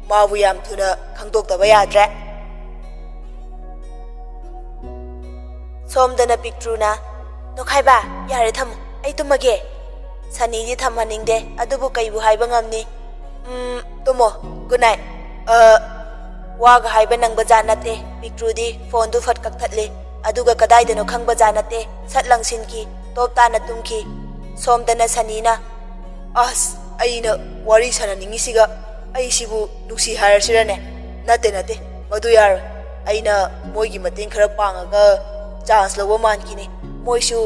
ꯃꯥꯕꯨ ꯌꯥꯝ ꯊꯨꯅ ꯈꯪꯗꯣꯛꯇꯕ ꯌꯥꯗ꯭ꯔꯦ꯫" ꯁꯣꯝꯗꯅ ꯄꯤꯛꯇ꯭ꯔꯨꯅ, "ꯅꯣꯈꯥꯏꯕ, ꯌꯥꯔꯦ, ꯊꯝꯃꯣ, ꯑꯩ ꯇꯨꯝꯃꯒꯦ꯫" ꯁꯅꯤꯗꯤ ꯊꯝꯍꯟꯅꯤꯡꯗꯦ, ꯑꯗꯨꯕꯨ ꯀꯩꯕꯨ ꯍꯥꯏꯕ ꯉꯝꯅꯤ? "ꯎꯝ, ꯇꯨꯝꯃꯣ, ꯒꯨꯗ ꯅꯥꯏꯠ꯫" "ꯑ, ꯋꯥꯒ ꯍꯥꯏꯕ ꯅꯪꯕ ꯖꯥꯠ ꯅꯠꯇꯦ꯫" ꯄꯤꯛꯇ꯭ꯔꯨꯗꯤ ꯐꯣꯟꯗꯨ ꯐꯠ ꯀꯛꯊꯠꯂꯦ, ꯑꯗꯨꯒ ꯀꯗꯥꯏꯗꯅꯣ ꯈꯪꯕ ꯖꯥꯠ ꯅꯠꯇꯦ, ꯁꯠ ꯂꯪꯁꯤꯟꯈꯤ, ꯇꯣꯞ ꯇꯥꯅ ꯇꯨꯝꯈꯤ꯫ ꯁꯣꯝꯗꯅ ꯁꯅꯤꯅ, "ꯑꯁ, ꯑꯩꯅ ꯋꯥꯔꯤ ꯁꯥꯟꯅꯅꯤꯡꯉꯤꯁꯤꯒ ꯑꯩꯁꯤꯕꯨ ꯅꯨꯡꯁꯤ ꯍꯥꯏꯔꯁꯤꯔꯅꯦ? ꯅꯠꯇꯦ, ꯅꯠꯇꯦ, ꯃꯗꯨ ꯌꯥꯔꯣꯏ꯫ ꯑꯩꯅ ꯃꯣꯏꯒꯤ ꯃꯇꯦꯡ ꯈꯔ ꯄꯥꯡꯉꯒ ꯆꯥꯟꯁ ꯂꯧꯕ ꯃꯥꯟꯈꯤꯅꯤ꯫ ꯃꯣꯏꯁꯨ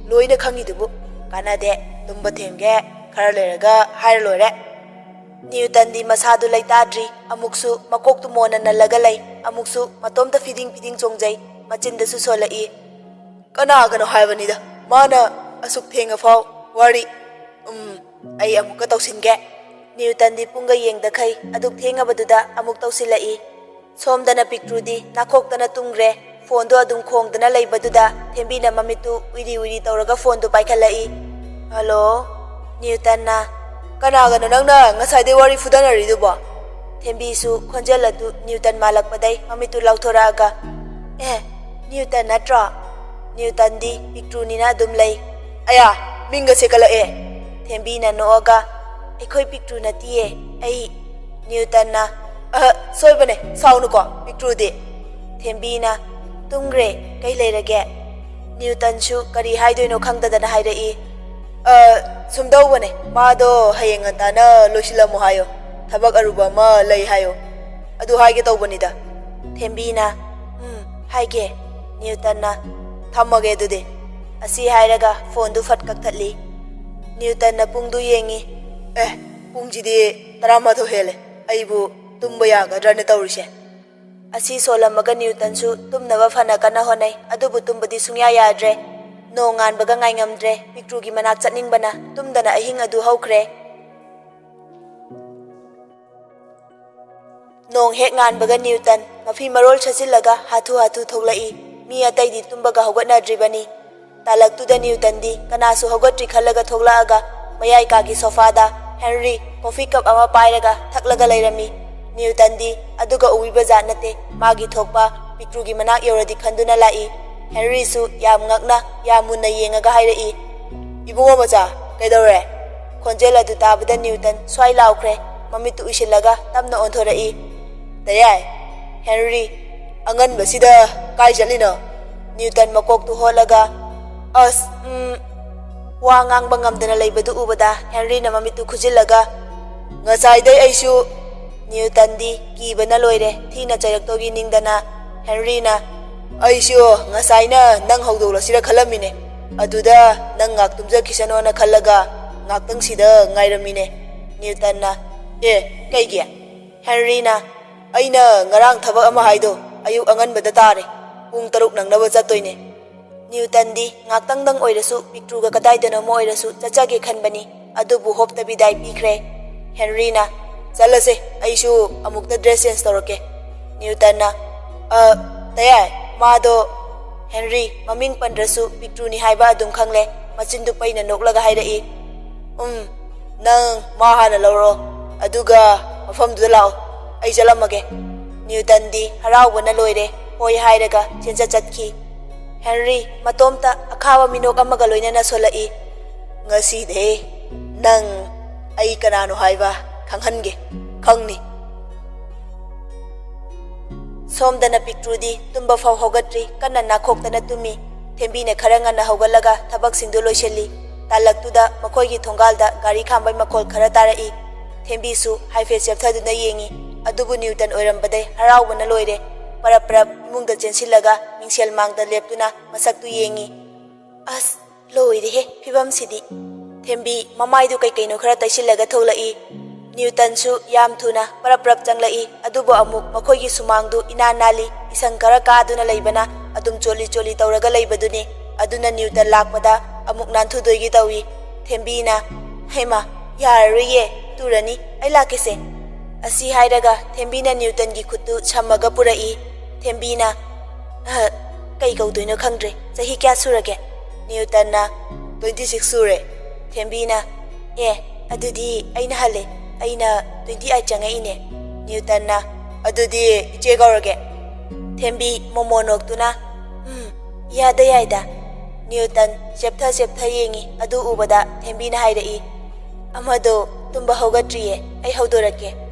ꯂꯣꯏꯅ ꯈꯪꯉꯤꯗꯨꯕꯨ꯫ ꯀꯥꯟꯅꯗꯦ, ꯇꯨꯝꯕ ꯊꯦꯝꯒꯦ, ꯈꯔ ꯂꯩꯔꯒ ꯍꯥꯏꯔ ꯂꯣꯏꯔꯦ꯫" ꯅ꯭ꯌꯨꯇꯟꯗꯤ ꯃꯁꯥꯗꯨ ꯂꯩꯇꯥꯗ꯭ꯔꯤ, ꯑꯃꯨꯛꯁꯨ ꯃꯀꯣꯛꯇꯨ ꯃꯣꯟꯅ ꯅꯜꯂꯒ ꯂꯩ, ꯑꯃꯨꯛꯁꯨ ꯃꯇꯣꯝꯇ ꯐꯤꯗꯤꯡ ꯐꯤꯗꯤꯡ ꯆꯣꯡꯖꯩ, ꯃꯆꯤꯟꯗꯁꯨ ꯁꯣꯜꯂꯛꯏ꯫ "ꯀꯅꯥꯒꯅꯣ ꯍꯥꯏꯕꯅꯤꯗ, ꯃꯥꯅ ꯑꯁꯨꯛ ꯊꯦꯡꯉꯐꯥꯎ ꯋꯥꯔꯤ꯫ ꯎꯝ, ꯑꯩ ꯑꯃꯨꯛꯀ ꯇꯧꯁꯤꯟꯒꯦ꯫" ꯅ꯭ꯌꯨꯇꯟꯗꯤ ꯄꯨꯡꯒ ꯌꯦꯡꯗꯈꯩ ꯑꯗꯨꯛ ꯊꯦꯡꯉꯕꯗꯨꯗ ꯑꯃꯨꯛ ꯇꯧꯁꯤꯜꯂꯛꯏ꯫ ꯁꯣꯝꯗꯅ ꯄꯤꯛꯇ꯭ꯔꯨꯗꯤ ꯅꯥꯈꯣꯛꯇꯅ ꯇꯨꯝꯈ꯭ꯔꯦ꯫ ꯐꯣꯟꯗꯨ ꯑꯗꯨꯝ ꯈꯣꯡꯗꯅ ꯂꯩꯕꯗꯨꯗ ꯊꯦꯝꯕꯤꯅ ꯃꯃꯤꯠꯇꯨ ꯎꯏꯔꯤ ꯎꯏꯔꯤ ꯇꯧꯔꯒ ꯐꯣꯟꯗꯨ ꯄꯥꯏꯈꯠꯂꯛꯏ꯫ "ꯍꯜꯂꯣ?" ꯅ꯭ꯌꯨꯇꯟꯅ, "ꯀꯅꯥꯒꯅꯣ ꯅꯪꯅ ꯉꯁꯥꯏꯗꯩ ꯋꯥꯔꯤ ꯐꯨꯗꯅꯔꯤꯗꯨꯕꯣ?" ꯊꯦꯝꯕꯤꯁꯨ ꯈꯣꯟꯖꯦꯜ ꯑꯗꯨ ꯅ꯭ꯌꯨꯇꯟ ꯃꯥꯜꯂꯛꯄꯗꯩ ꯃꯃꯤꯠꯇꯨ ꯂꯥꯎꯊꯣꯔꯛꯑꯒ, "ꯑꯦ, ꯅ꯭ꯌꯨꯇꯟ ꯅꯠꯇ꯭ꯔꯣ?" ꯅ꯭ꯌꯨꯇꯟꯗꯤ ꯄꯤꯛꯇ꯭ꯔꯨꯅꯤꯅ ꯑꯗꯨꯝ ꯂꯩ꯫ "ꯑꯌꯥ, ꯃꯤꯡꯒ ꯁꯦꯀꯠꯂꯛꯑꯦ!" ꯊꯦꯝꯕꯤꯅ ꯅꯣꯛꯑꯒ, "ꯑꯩꯈꯣꯏ ꯄꯤꯛꯇ꯭ꯔꯨ ꯅꯠꯇꯤꯌꯦ, ꯑꯩ ꯅ꯭ꯌꯨꯇꯟꯅ꯫" "ꯑꯍ, ꯁꯣꯏꯕꯅꯦ, ꯁꯥꯎꯅꯨꯀꯣ, ꯄꯤꯛꯇ꯭ꯔꯨꯗꯤ꯫" ꯊꯦꯝꯕꯤꯅ, "ꯇꯨꯝꯈ꯭ꯔꯦ, ꯀꯩ ꯂꯩꯔꯒꯦ?" ꯅ꯭ꯌꯨꯇꯟꯁꯨ ꯀꯔꯤ ꯍꯥꯏꯗꯣꯏꯅꯣ ꯈꯪꯗꯗꯅ ꯍꯥꯏꯔꯛꯏ, "ꯑ, ꯁꯨꯝꯗꯧꯕꯅꯦ, ꯃꯥꯗꯣ ꯍꯌꯦꯡ ꯉꯟꯇꯥꯅ ꯂꯣꯏꯁꯤꯜꯂꯝꯃꯣ ꯍꯥꯏꯌꯣ, ꯊꯕꯛ ꯑꯔꯨꯕ ꯑꯃ ꯂꯩ ꯍꯥꯏꯌꯣ, ꯑꯗꯨ ꯍꯥꯏꯒꯦ ꯇꯧꯕꯅꯤꯗ꯫" ꯊꯦꯝꯕꯤꯅ, "ꯎꯝ, ꯍꯥꯏꯒꯦ꯫" ꯅ꯭ꯌꯨꯇꯟꯅ, "ꯊꯝꯃꯒꯦ ꯑꯗꯨꯗꯤ꯫" ꯑꯁꯤ ꯍꯥꯏꯔꯒ ꯐꯣꯟꯗꯨ ꯐꯠ ꯀꯛꯊꯠꯂꯤ꯫ ꯅ꯭ꯌꯨꯇꯟꯅ ꯄꯨꯡꯗꯨ ꯌꯦꯡꯉꯤ꯫ "ꯑꯦ, ꯄꯨꯡꯁꯤꯗꯤ ꯇꯔꯥꯃꯥꯊꯣꯏ ꯍꯦꯜꯂꯦ, ꯑꯩꯕꯨ ꯇꯨꯝꯕ ꯌꯥꯒꯗ꯭ꯔꯅ ꯇꯧꯔꯤꯁꯦ?" ꯑꯁꯤ ꯁꯣꯜꯂꯝꯃꯒ ꯅ꯭ꯌꯨꯇꯟꯁꯨ ꯇꯨꯝꯅꯕ ꯐꯅ ꯀꯟꯅ ꯍꯣꯠꯅꯩ, ꯑꯗꯨꯕꯨ ꯇꯨꯝꯕꯗꯤ ꯁꯨꯡꯌꯥ ꯌꯥꯗ꯭ꯔꯦ꯫ ꯅꯣꯡ ꯉꯥꯟꯕꯒ ꯉꯥꯏꯉꯝꯗ꯭ꯔꯦ, ꯄꯤꯛꯇ꯭ꯔꯨꯒꯤ ꯃꯅꯥꯛ ꯆꯠꯅꯤꯡꯕꯅ ꯇꯨꯝꯗꯅ ꯑꯍꯤꯡ ꯑꯗꯨ ꯍꯧꯈ꯭ꯔꯦ꯫ ꯅꯣꯡ ꯍꯦꯛ ꯉꯥꯟꯕꯒ ꯅ꯭ꯌꯨꯇꯟ ꯃꯐꯤ ꯃꯔꯣꯜ ꯁꯦꯠꯆꯤꯜꯂꯒ ꯍꯥꯊꯨ ꯍꯥꯊꯨ ꯊꯣꯛꯂꯛꯏ꯫ ꯃꯤ ꯑꯇꯩꯗꯤ ꯇꯨꯝꯕꯒ ꯍꯧꯒꯠꯅꯗ꯭ꯔꯤꯕꯅꯤ꯫ ꯇꯥꯂꯛꯇꯨꯗ ꯅ꯭ꯌꯨꯇꯟꯗꯤ ꯀꯅꯥꯁꯨ ꯍꯧꯒꯠꯇ꯭ꯔꯤ ꯈꯜꯂꯒ ꯊꯣꯛꯂꯛꯑꯒ ꯃꯌꯥꯏ ꯀꯥꯒꯤ ꯁꯣꯐꯥꯗ ꯍꯦꯟꯔꯤ ꯀꯣꯐꯤ ꯀꯞ ꯑꯃ ꯄꯥꯏꯔꯒ ꯊꯛꯂꯒ ꯂꯩꯔꯝꯃꯤ꯫ ꯅ꯭ꯌꯨꯇꯟꯗꯤ ꯑꯗꯨꯒ ꯎꯕꯤꯕ ꯖꯥꯠ ꯅꯠꯇꯦ꯫ ꯃꯥꯒꯤ ꯊꯣꯛꯄ ꯄꯤꯛꯇ꯭ꯔꯨꯒꯤ ꯃꯅꯥꯛ ꯌꯧꯔꯗꯤ ꯈꯟꯗꯨꯅ ꯂꯥꯛꯏ꯫ ꯍꯦꯟꯔꯤꯁꯨ ꯌꯥꯝ ꯉꯛꯅ, ꯌꯥꯝ ꯃꯨꯟꯅ ꯌꯦꯡꯉꯒ ꯍꯥꯏꯔꯛꯏ, "ꯏꯕꯨꯡꯉꯣ ꯃꯆꯥ, ꯀꯩꯗꯧꯔꯦ?" ꯈꯣꯟꯖꯦꯜ ꯑꯗꯨ ꯇꯥꯕꯗ ꯅ꯭ꯌꯨꯇꯟ ꯁ꯭ꯋꯥꯏ ꯂꯥꯎꯈ꯭ꯔꯦ꯫ ꯃꯃꯤꯠꯇꯨ ꯎꯏꯁꯤꯜꯂꯒ ꯇꯞꯅ ꯑꯣꯟꯊꯣꯔꯛꯏ꯫ "ꯇꯌꯥꯏ, ꯍꯦꯟꯔꯤ, ꯑꯉꯟꯕꯁꯤꯗ ꯀꯥꯏ ꯆꯠꯂꯤꯅꯣ?" ꯅ꯭ꯌꯨꯇꯟ ꯃꯀꯣꯛꯇꯨ ꯍꯣꯠꯂꯒ, "ꯑꯁ, ꯎꯝ," ꯋꯥ ꯉꯥꯡꯕ ꯉꯝꯗꯅ ꯂꯩꯕꯗꯨ ꯎꯕꯗ ꯍꯦꯟꯔꯤꯅ ꯃꯃꯤꯠꯇꯨ ꯈꯨꯖꯤꯜꯂꯒ, "ꯉꯁꯥꯏꯗꯩ ꯑꯩꯁꯨ," ꯅ꯭ꯌꯨꯇꯟꯗꯤ ꯀꯤꯕꯅ ꯂꯣꯏꯔꯦ꯫ ꯊꯤꯅ ꯆꯩꯔꯛꯇꯧꯒꯤ ꯅꯤꯡꯗꯅ ꯍꯦꯟꯔꯤꯅ, "ꯑꯩꯁꯨ ꯉꯁꯥꯏꯅ ꯅꯪ ꯍꯧꯗꯣꯛꯂꯁꯤꯔ ꯈꯜꯂꯝꯃꯤꯅꯦ꯫ ꯑꯗꯨꯗ ꯅꯪ ꯉꯥꯛ ꯇꯨꯝꯖꯈꯤꯁꯅꯣꯅ ꯈꯜꯂꯒ ꯉꯥꯛꯇꯪꯁꯤꯗ ꯉꯥꯏꯔꯝꯃꯤꯅꯦ꯫" ꯅ꯭ꯌꯨꯇꯟꯅ, "ꯑꯦ, ꯀꯩꯒꯤ?" ꯍꯦꯟꯔꯤꯅ, "ꯑꯩꯅ ꯉꯔꯥꯡ ꯊꯕꯛ ꯑꯃ ꯍꯥꯏꯗꯣ ꯑꯌꯨꯛ ꯑꯉꯟꯕꯗ ꯇꯥꯔꯦ꯫ ꯄꯨꯡ ꯇꯔꯨꯛ ꯅꯪꯅꯕ ꯆꯠꯇꯣꯏꯅꯦ꯫" ꯅ꯭ꯌꯨꯇꯟꯗꯤ ꯉꯥꯛꯇꯪꯗꯪ ꯑꯣꯏꯔꯁꯨ ꯄꯤꯛꯇ꯭ꯔꯨꯒ ꯀꯗꯥꯏꯗꯅꯣꯃ ꯑꯣꯏꯔꯁꯨ ꯆꯠꯆꯒꯦ ꯈꯟꯕꯅꯤ, ꯑꯗꯨꯕꯨ ꯍꯣꯞꯇ ꯕꯤꯗꯥꯏ ꯄꯤꯈ꯭ꯔꯦ꯫ ꯍꯦꯟꯔꯤꯅ, "ꯆꯠꯂꯁꯦ, ꯑꯩꯁꯨ ꯑꯃꯨꯛꯇ ꯗ꯭ꯔꯦꯁ ꯆꯦꯟꯖ ꯇꯧꯔꯛꯀꯦ꯫" ꯅ꯭ꯌꯨꯇꯟꯅ, "ꯑ, ꯇꯌꯥꯏ, ꯃꯥꯗꯣ," ꯍꯦꯟꯔꯤ ꯃꯃꯤꯡ ꯄꯟꯗ꯭ꯔꯁꯨ ꯄꯤꯛꯇ꯭ꯔꯨꯅꯤ ꯍꯥꯏꯕ ꯑꯗꯨꯝ ꯈꯪꯂꯦ꯫ ꯃꯆꯤꯟꯗꯨ ꯄꯩꯅ ꯅꯣꯛꯂꯒ ꯍꯥꯏꯔꯛꯏ, "ꯎꯝ, ꯅꯪ ꯃꯥ ꯍꯥꯟꯅ ꯂꯧꯔꯣ, ꯑꯗꯨꯒ ꯃꯐꯝꯗꯨꯗ ꯂꯥꯛꯑꯣ꯫ "ꯑꯩ ꯆꯠꯂꯝꯃꯒꯦ꯫" ꯅ꯭ꯌꯨꯇꯟꯗꯤ ꯍꯔꯥꯎꯕꯅ ꯂꯣꯏꯔꯦ꯫ "ꯍꯣꯏ" ꯍꯥꯏꯔꯒ ꯆꯦꯟꯆꯠ ꯆꯠꯈꯤ꯫ ꯍꯦꯟꯔꯤ ꯃꯇꯣꯝꯇ ꯑꯈꯥꯕ ꯃꯤꯅꯣꯛ ꯑꯃꯒ ꯂꯣꯏꯅꯅ ꯁꯣꯜꯂꯛꯏ꯫ "ꯉꯁꯤꯗꯤ ꯅꯪ ꯑꯩ ꯀꯅꯥꯅꯣ ꯍꯥꯏꯕ ꯈꯪꯍꯟꯒꯦ꯫ ꯈꯪꯅꯤ꯫" ꯁꯣꯝꯗꯅ ꯄꯤꯛꯇ꯭ꯔꯨꯗꯤ ꯇꯨꯝꯕ ꯐꯥꯎ ꯍꯧꯒꯠꯇ꯭ꯔꯤ, ꯀꯟꯅ ꯅꯥꯈꯣꯛꯇꯅ ꯇꯨꯝꯃꯤ꯫ ꯊꯦꯝꯕꯤꯅ ꯈꯔ ꯉꯟꯅ ꯍꯧꯒꯠꯂꯒ ꯊꯕꯛꯁꯤꯡꯗꯨ ꯂꯣꯏꯁꯤꯜꯂꯤ꯫ ꯇꯥꯜꯂꯛꯇꯨꯗ ꯃꯈꯣꯏꯒꯤ ꯊꯣꯡꯒꯥꯜꯗ ꯒꯥꯔꯤ ꯈꯥꯝꯕꯩ ꯃꯈꯣꯜ ꯈꯔ ꯇꯥꯔꯛꯏ꯫ ꯊꯦꯝꯕꯤꯁꯨ ꯍꯥꯏꯐꯦꯠ ꯆꯦꯞꯊꯗꯨꯅ ꯌꯦꯡꯉꯤ꯫ ꯑꯗꯨꯕꯨ ꯅ꯭ꯌꯨꯇꯟ ꯑꯣꯏꯔꯝꯕꯗꯩ ꯍꯔꯥꯎꯕꯅ ꯂꯣꯏꯔꯦ꯫ ꯄꯔꯞ ꯄꯔꯞ ꯏꯃꯨꯡꯗ ꯆꯦꯟꯁꯤꯜꯂꯒ ꯃꯤꯡꯁꯦꯜ ꯃꯥꯡꯗ ꯂꯦꯞꯇꯨꯅ ꯃꯁꯛꯇꯨ ꯌꯦꯡꯉꯤ꯫ "ꯑꯁ, ꯂꯣꯏꯔꯦꯍꯦ ꯐꯤꯕꯝꯁꯤꯗꯤ꯫" ꯊꯦꯝꯕꯤ ꯃꯃꯥꯏꯗꯨ ꯀꯩ ꯀꯩꯅꯣ ꯈꯔ ꯇꯩꯁꯤꯜꯂꯒ ꯊꯣꯛꯂꯛꯏ꯫ ꯅ꯭ꯌꯨꯇꯟꯁꯨ ꯌꯥꯝ ꯊꯨꯅ ꯄꯔꯞ ꯄꯔꯞ ꯆꯪꯂꯛꯏ꯫ ꯑꯗꯨꯕꯨ ꯑꯃꯨꯛ ꯃꯈꯣꯏꯒꯤ ꯁꯨꯃꯥꯡꯗꯨ ꯏꯅꯥꯟ ꯅꯥꯜꯂꯤ, ꯏꯁꯪ ꯈꯔ ꯀꯥꯗꯨꯅ ꯂꯩꯕꯅ ꯑꯗꯨꯝ ꯆꯣꯠꯂꯤ ꯆꯣꯠꯂꯤ ꯇꯧꯔꯒ ꯂꯩꯕꯗꯨꯅꯤ꯫ ꯑꯗꯨꯅ ꯅ꯭ꯌꯨꯇꯟ ꯂꯥꯛꯄꯗ ꯑꯃꯨꯛ ꯅꯥꯟꯊꯨꯗꯣꯏꯒꯤ ꯇꯧꯏ꯫ ꯊꯦꯝꯕꯤꯅ, "ꯍꯩꯃꯥ, ꯌꯥꯔꯔꯣꯏꯌꯦ, ꯇꯨꯔꯅꯤ, ꯑꯩ ꯂꯥꯛꯀꯦꯁꯦ꯫" ꯑꯁꯤ ꯍꯥꯏꯔꯒ ꯊꯦꯝꯕꯤꯅ ꯅ꯭ꯌꯨꯇꯟꯒꯤ ꯈꯨꯠꯇꯨ ꯁꯝꯃꯒ ꯄꯨꯔꯛꯏ꯫ ꯊꯦꯝꯕꯤꯅ, "ꯑꯍ, ꯀꯩ ꯀꯧꯗꯣꯏꯅꯣ ꯈꯪꯗ꯭ꯔꯦ꯫ ꯆꯍꯤ ꯀꯌꯥ ꯁꯨꯔꯒꯦ?" ꯅ꯭ꯌꯨꯇꯟꯅ, "Twenty six ꯁꯨꯔꯦ꯫" ꯊꯦꯝꯕꯤꯅ, "ꯑꯦ, ꯑꯗꯨꯗꯤ ꯑꯩꯅ ꯍꯜꯂꯦ꯫ ꯑꯩꯅ twenty eight ꯆꯪꯉꯛꯏꯅꯦ꯫" ꯅ꯭ꯌꯨꯇꯟꯅ, "ꯑꯗꯨꯗꯤ ꯏꯆꯦ ꯀꯧꯔꯒꯦ꯫" ꯊꯦꯝꯕꯤ ꯃꯣꯃꯣ ꯅꯣꯛꯇꯨꯅ, "ꯎꯝ, ꯌꯥꯗ ꯌꯥꯏꯗ꯫" ꯅ꯭ꯌꯨꯇꯟ ꯆꯦꯞꯊ ꯆꯦꯞꯊ ꯌꯦꯡꯉꯤ꯫ ꯑꯗꯨ ꯎꯕꯗ ꯊꯦꯝꯕꯤꯅ ꯍꯥꯏꯔꯛꯏ, "ꯑꯃꯗꯣ ꯇꯨꯝꯕ ꯍꯧꯒꯠꯇ꯭ꯔꯤꯌꯦ, ꯑꯩ ꯍꯧꯗꯣꯔꯛꯀꯦ꯫"